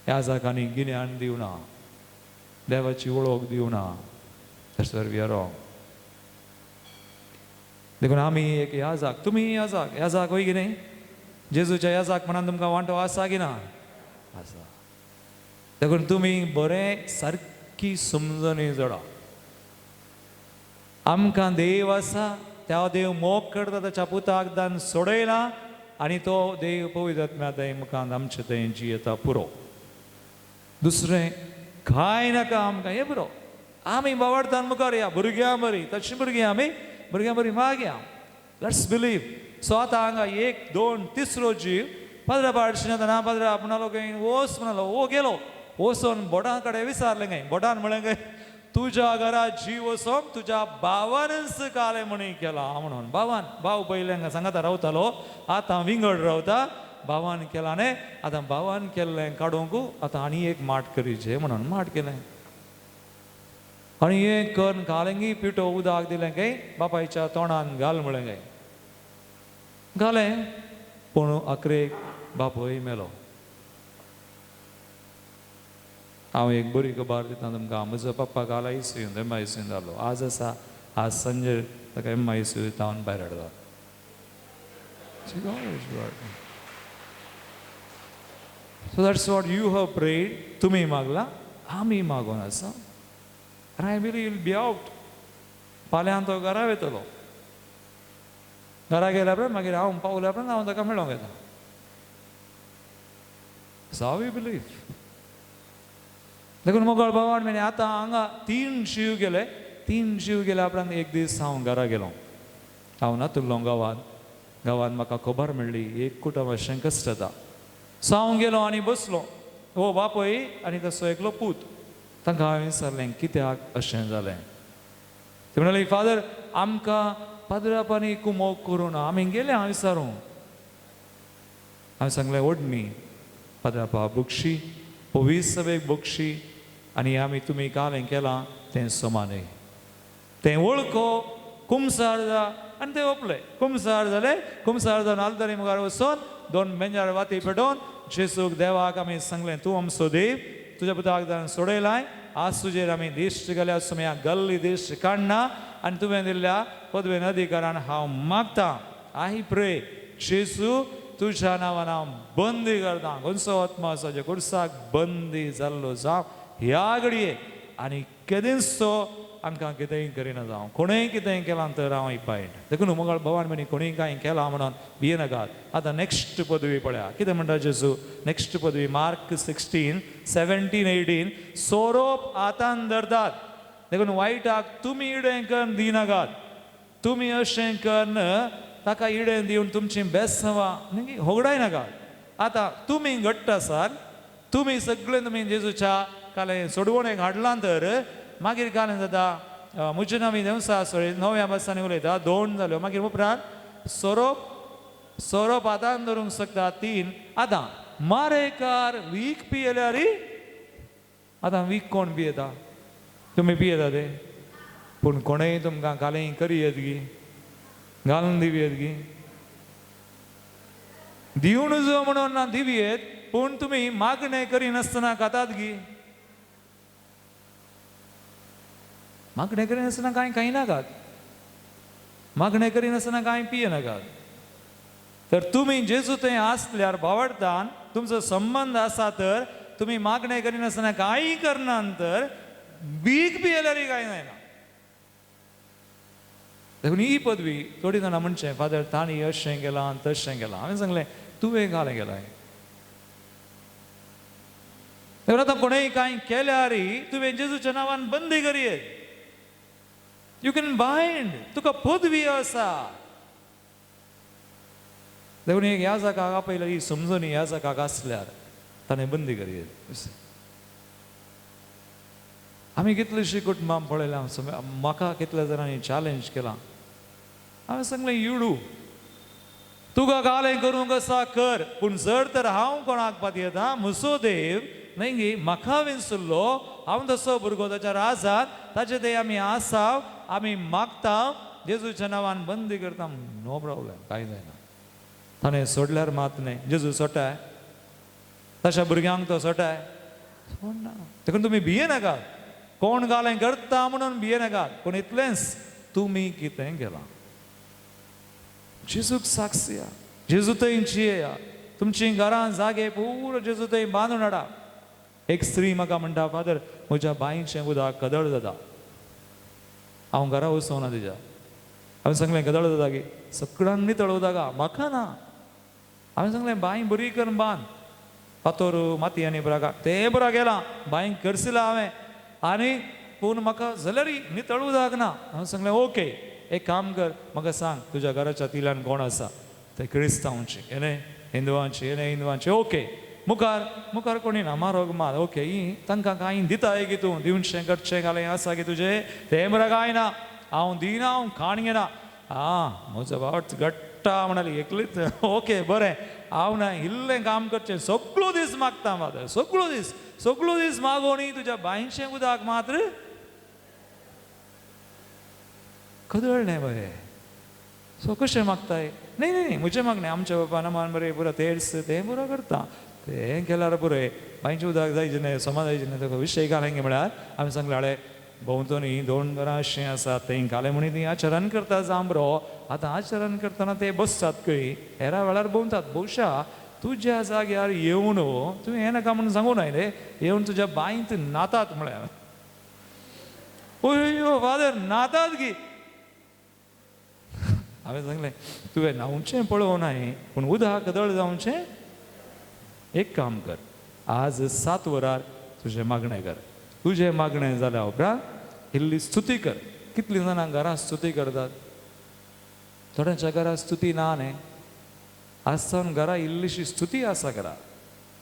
S2: याजकांनी गिन्यान दिवना, देवाची वळख दिवना. That's where we are wrong. देखून आमी एक याजक, तुमी याजक, याजक वय कितें? जेजूच्या याजक म्हणान तुमकां वांटो आसा की ना? आसा. देखून तुमी बरें सारकी समजणी जोडा. आमकां देव आसा, त्या देव मोग करता, ताच्या पुताक दान सोडयला आनी तो देव पवित्र आत्म्या थंय मुखार आमचे थंय जियेता. पुरो, दुसरें कांय नाका आमकां, हें पुरो. आमी बावडतान मुखार या, भुरग्यां बरी, तशीं भुरगीं आमी भुरग्यां बरी मागया. Let's believe. सो आतां हांगा 1 2 तिसरो जीव पाद्रा पाडशी ना पाद्रा म्हणालो खंय वोस म्हणालो. वो गेलो, वचोन बोटां कडेन विचारलें खंय. बोटान म्हणलें खंय तुज्या घरा जीव वचोन तुज्या भावानच कालें म्हणी केलां म्हणून. भावान, भाव पयलें हांगा सांगाता रावतालो, आतां विंगड रावता. भावान केलां न्ही, आतां भावान केल्लें काडूंक आतां आनी एक माट करीचे म्हणून माट केलें. आनी हें करून घालें पिठो उदक दिलें काय बापायच्या तोंडान घाल म्हणलें काय घालें. पूण अकरेक बापूय मेलो. हांव एक बरी खबर दिता तुमकां. म्हजो पप्पा काल आयसीयून, एम आयसीयून जालो. आज आसा, आज संजय ताका एम आयसीयू तावन भायर हाडला. So that's what you have prayed. तुमी मागला, आमी मागून आसा. And I believe you'll be out. फाल्यां तो घरा वयतलो. घरा गेल्या उपरांत मागीर हांव पावल्या उपरांत हांव ताका मेळोंक येता. So we believe. देखून मोगळ बाबान म्हणे आतां हांगा 3 जीव गेले, 3 जीव गेले उपरांत एक दीस हांव घरा गेलो. हांव नातुल्लो गांवांत, गांवांत म्हाका खबर मेळ्ळी एक कुटुंब अशें कश्ट जाता. सो हांव गेलो आनी बसलो. हो बापूय आनी तसो एकलो पूत. तांकां हांवें विचारलें कित्याक अशें जालें. ते म्हणाले फादर आमकां पाद्रापांनी कुमोक करूं ना, आमी गेले हांव विचारूं. हांवें सांगलें ओडणी पाद्रापा बक्षी पवीस सभेक बक्षी आनी आमी तुमी काल हें केलां तें समा न्हय. तें वळखो कुमसार जा आनी ते ओपले. कुमसार जाले, कुमसार जावन आल्तारी मुखार वचून 2 बेंजार वाती पेटोवन जेसूक देवाक आमी सांगलें तूं आमचो देव, तुज्या पुताक दान सोडयलाय, आज तुजेर आमी देश गेल्या सुम्या गल्ली देश काडना आनी तुवें दिल्ल्या पदवेन अधिकारान हांव मागतां. I pray जेसू तुज्या नांवान हांव बंदी करता, खंयचो आत्मा आसा जे कुर्साक बंदी जाल्लो जावं ह्या घडये आनी केदींच तो आमकां कितेंय करिना जावं. कोणेंय कितेंय केलां तर हांव इपायट. देखून मोगाळ भवान म्हणी कोणीय कांय केलां म्हणून भियेनाकात. आतां नॅक्स्ट पदवी पळया कितें म्हणटा जेजू. नॅक्स्ट पदवी मार्क 16, 17, 18. सोरोप हातान धरतात, देखून वायटाक तुमी इडें करून दिनाकात. तुमी अशें करून ताका इडें दिवन तुमची बेसवां न्ही होगडायनाकात. आतां तुमी घट्ट आसात, तुमी सगळे तुमी जेजूच्या कालें सोडवणेक हाडलां तर मागीर कालें जाता म्हजे नवी देवसा सोळी नव्या बसांनी उलयता 2 जाल्यो. मागीर उपरांत सोरोप, सोरोप हातान धरूंक शकता 3. आतां मारेकार वीख पियेल्यार, आतां वीख कोण पियेता? तुमी पियेता ते? पूण कोणेय तुमकां कालें करी येत गी, घालून दिवयेत गी, दिवन जो म्हणून ना दिवयेत, पूण तुमी मागणें करिनासतना खातात गी. मागणें करिनासतना कांय खायनाकात, मागणें करिनासतना कांय पियेनाकात. तर तुमी जेजू थंय आसल्यार भावार्थान तुमचो संबंद आसा तर तुमी मागणें करिनासतना कांय करना तर बीक पियेल्यारय कांय जायना. देखून ही पदवी थोडीं जाणां म्हणचें फादर तांणी अशें केलां तशें केलां. हांवें सांगलें तुवें घालें गेलां. देखून आतां कोणेंय कांय केल्यार तुवें जेजूच्या नांवान बंदी करयेत. You can bind, तुका पदवी आसा. देखून एक ह्या जाकाक आपयल्यार ही समजून ह्या जाकाक आसल्यार ताणें बंदी करयेत. आमी कितलींशीं कुटुंबां पळयलां, म्हाका कितल्या जाणांनी चॅलेंज केलां. हांवें सांगलें युडू तुका कालें करूंक आसा कर, पूण जर तर हांव कोणाक पातयेता म्हजो देव न्हय गी म्हाका विसरलो, हांव तसो भुरगो ताच्या राजात ताचे ते आमी आसाव, आमी मागता जेजूच्या नांवान बंदी करता. नो प्रॉब्लेम, कांय जायना. ताणें सोडल्यार मात न्हय जेजू सोटाय, तशा भुरग्यांक तो सोटाय सोडना. देखून तुमी भियेनाकात, कोण गालें करता म्हणून भियेनाकात, पूण इतलेंच तुमी कितें केलां. जेजूक साक्षी, जेजू थंय जियेया, तुमचीं घरां जागे पुरो जेजू थंय बांदून हाडा. एक स्त्री म्हाका म्हणटा फादर म्हज्या बांयचें उदक कदळ जाता, हांव घरा वचोना तिज्या. हांवें सांगलें कदळ जाता की सगळ्यांक नितळ उदक म्हाका ना. हांवें सांगलें बांय बरी करून बांद, फातोर माती आनी बरा तें बरो गेलां बांय करसिलां हांवें आनी पूण म्हाका जाल्यारय नितळ उदक ना. हांवें सांगलें ओके एक काम कर, म्हाका सांग तुज्या घराच्या तिलान कोण आसा. ते क्रिस्तांवची येणे हिंदवांची येणे हिंदवांची. ओके मुखार मुखार कोणी ना मारोग मार. ओके ही तांकां कांय दिताय की तूं दिवचें करचें घालें आसा की तुजें तें बरें कांय ना, हांव दिना हांव खाण घेना. आं म्हजो भाव घट्टा म्हणाली एकलीच. ओके बरें हांव ना इल्लें काम करचें, सगळो दीस मागता फादर, सगळो दीस सगळो दीस मागोनी तुज्या बांयचें उदक मात्र कदळ्ळें बरें. सो कशें मागताय? न्हय न्हय म्हजें मागणें आमच्या बाबा नामान बरें पुरो तेर्स तें पुरो करता, तें केल्यार पुरो बांयचें उदक जायचें न्हय सोमा जायचें न्हय. ताका विशय घालें गे म्हळ्यार हांवें सांगलें हाडे भोंवतणी 2 घरां अशीं आसात थंय घालें म्हणी तीं आचरण करता जांबरो. आतां आचरण करतना ते बसतात खंय हेरा वेळार भोंवतात. भोवशा तुज्या जाग्यार येवन तुवें हें नाका म्हणून सांगू नाय रे, येवन तुज्या बांयत न्हातात म्हळ्यार. अय्यो फादर न्हातात की? हांवें सांगलें तुवें न्हावचें पळोवं नाय पूण उदक कदळ जावचें. एक काम कर, आज 7 वरार तुजें मागणें कर. तुजें मागणें जाल्या उपरांत इल्ली स्तुती कर. कितलीं जाणां घरां स्तुती करतात? थोड्यांच्या घरा स्तुती ना न्ही. आज सावन घरा इल्लीशी स्तुती आसा घरा.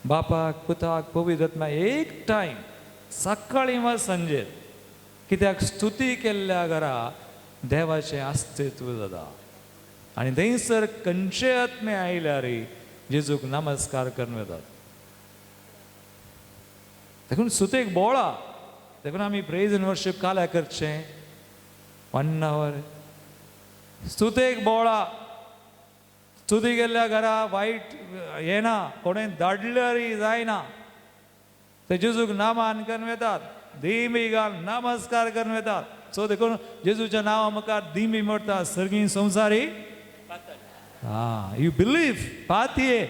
S2: बापाक पुताक पवित्र आत्म्याक एक टायम सकाळीं वा सांजेर. कित्याक स्तुती केल्ल्या घरा देवाचें अस्तित्व जाता आनी थंयसर खंयचे आत्मे आयल्यार जेजूक नमस्कार करून वतात. देखून स्तुतेक बोळा. देखून आमी प्रेज एंड वर्शीप काल्या करचें 1 our. स्तुतेक बोळा. स्तुती केल्ल्या घरा वायट येना, कोणें धाडल्यार जायना. ते जेजूक नामान करून वेतात, दिमी घाल नमस्कार करून वेतात. सो देखून जेजूच्या नांवा मुखार दिमी मोडटा सर्गी संवसारी. You believe पातये.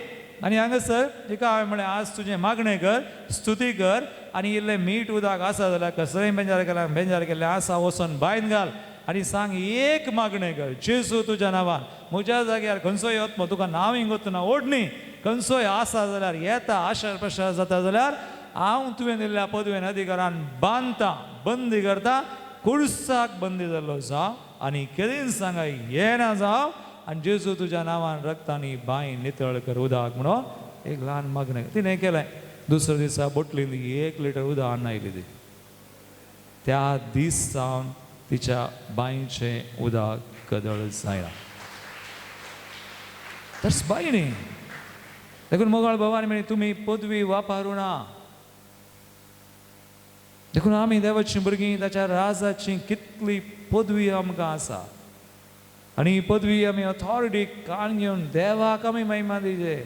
S2: आनी हांगासर जिका हांवें म्हणलें आज तुजें मागणें कर, स्तुती कर आनी इल्लें मीठ उदक आसा जाल्यार कसलेंय बेंजार केल्यार बेंजार केल्लें आसा वचोन बांयन घाल आनी सांग एक मागणें कर जेजू तुज्या नांवान म्हज्या जाग्यार खंयचोय आत्मो तुका नांवूय गोतना ओडणी खंयचोय आसा जाल्यार येता आशार प्रशार जाता जाल्यार हांव तुवें दिल्ल्या पदवेन अधिकारान बांदता, बंदी करता, कुर्साक बंदी जाल्लो जावं आनी केदीन सांगा येना जावं आनी जेजू तुज्या नांवान रक्तांनी बांय नितळ कर उदक म्हणून एक ल्हान मागणें तिणें केलें. दुसऱ्या दिसा बोटलीन 1 लिटर उदक हाडून आयली ती. त्या दीस सावन तिच्या बांयचें उदक कदळ जायना. तस बांय न्ही. देखून मोगाळ भवानी म्हणी तुमी पदवी वापरू ना. देखून आमी देवाचीं भुरगीं ताच्या राजाची कितली पदवी आमकां आसा आनी ही पदवी आमी ऑथॉरिटी कान घेवन देवाक आमी महिमा दिजे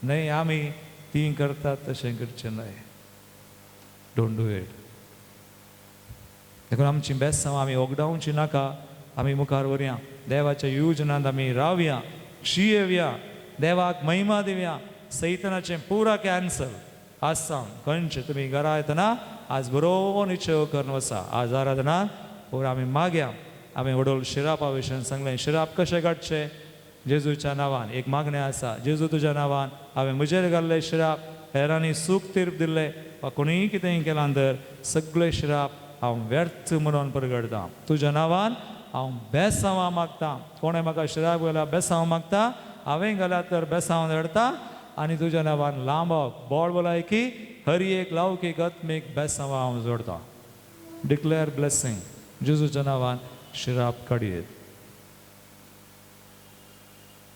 S2: न्हय. आमी ती करतात तशें करचें न्हय. Don't do it. देखून आमची बेसांव आमी ओगडावची नाका. आमी मुखार व्हरया देवाच्या योजनांत आमी रावया, शियेवया, देवाक महिमा दिवया. सैतनाचें पुरा कॅन्सल आज सावन. खंयचें तुमी घरा येतना आज बरो निश्चय करून वसा. आज आराधना पुरा आमी मागया. आमी व्हडल शिरापा विशयान सांगलें. शिराप कशें काडचें? जेजूच्या नांवान एक मागणें आसा. जेजू तुज्या नांवान हांवें म्हजेर घाल्ले शिराप हेरांनी सूख तीर्प दिल्ले वा कोणीय कितेंय केलां तर सगळे शिराप हांव व्यर्थ म्हणून परगडटा. तुज्या नांवान हांव बेसांवां मागता. कोणें म्हाका शिराप घाल्यार बेसांव मागता, हांवें घाल्यार तर बेसांव धाडटा आनी तुज्या नांवान लांबक बोळ भलायकी हर एक लौकीक आत्मीक बेसांवां हांव जोडटा. डिक्लेअर ब्लेसींग. जेजूच्या नांवान शिराप काडयेत,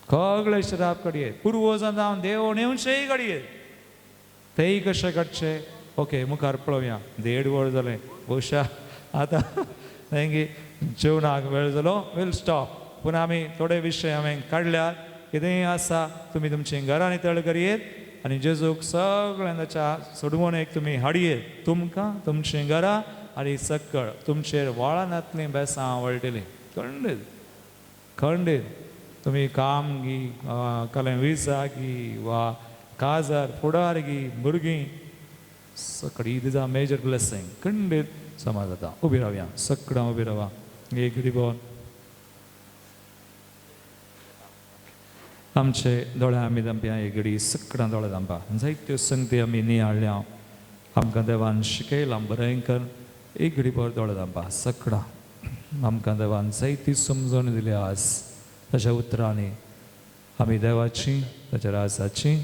S2: सगळे शिराप काडयेत. पुर्वजां जावन देव नेवचेय काडयेत. तेय कशें काडचे? ओके मुखार पळोवया. 1.5 वर जालें बहुशा आतां मागीर जेवणाक वेळ जालो. Will stop. पुन्हा आमी थोडे विशय हांवें काडल्यार. कितेंय आसा तुमी तुमची घरां नितळ करयेत आनी जेजूक सगळ्यां ताच्या सोडवणेक तुमी हाडयेत. तुमकां तुमचीं घरां आनी सकळ तुमचेर वाळानातलीं बेसां वळटलीं. खंडीत खंडीत तुमी काम गी कलें विजा गी वा काजार फुडार गी भुरगीं सकळ is a major blessing. खंडीत समाज जाता. उबी रावया सगळां उबी रावा. एक रिबॉन आमचे दोळे आमी दामप्या एक घडी सगळां दोळे दामपा. जायत्यो संगती आमी नियाळ्ळ्या. आमकां देवान शिकयलां बरें कर. एक घडी भर दोळे दामपा सगळां. आमकां देवान जायती समजण दिली आज ताच्या उतरांनी. आमी देवाची ताच्या राजाची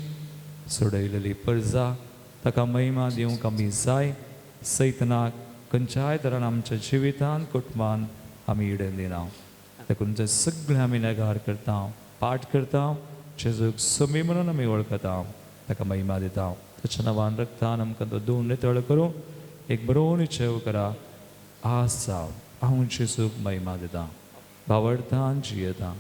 S2: सोडयलेली परजा ताका महिमा दिवंक आमी जाय. सैतनाक खंयच्याय तरान आमच्या जिवितान कुटुंबान आमी इडेन दिना. देखून ते सगळें आमी नेगार करता, पाठ करता. जेजूक समी म्हणून आमी वळखता, ताका महिमा दिता. ताच्या नांवान रक्तान आमकां तो दोन नितळ करूं. एक बरो निश्चय करा. आज जावं हांव जेजूक महिमा दिता, भावडतान जियेता.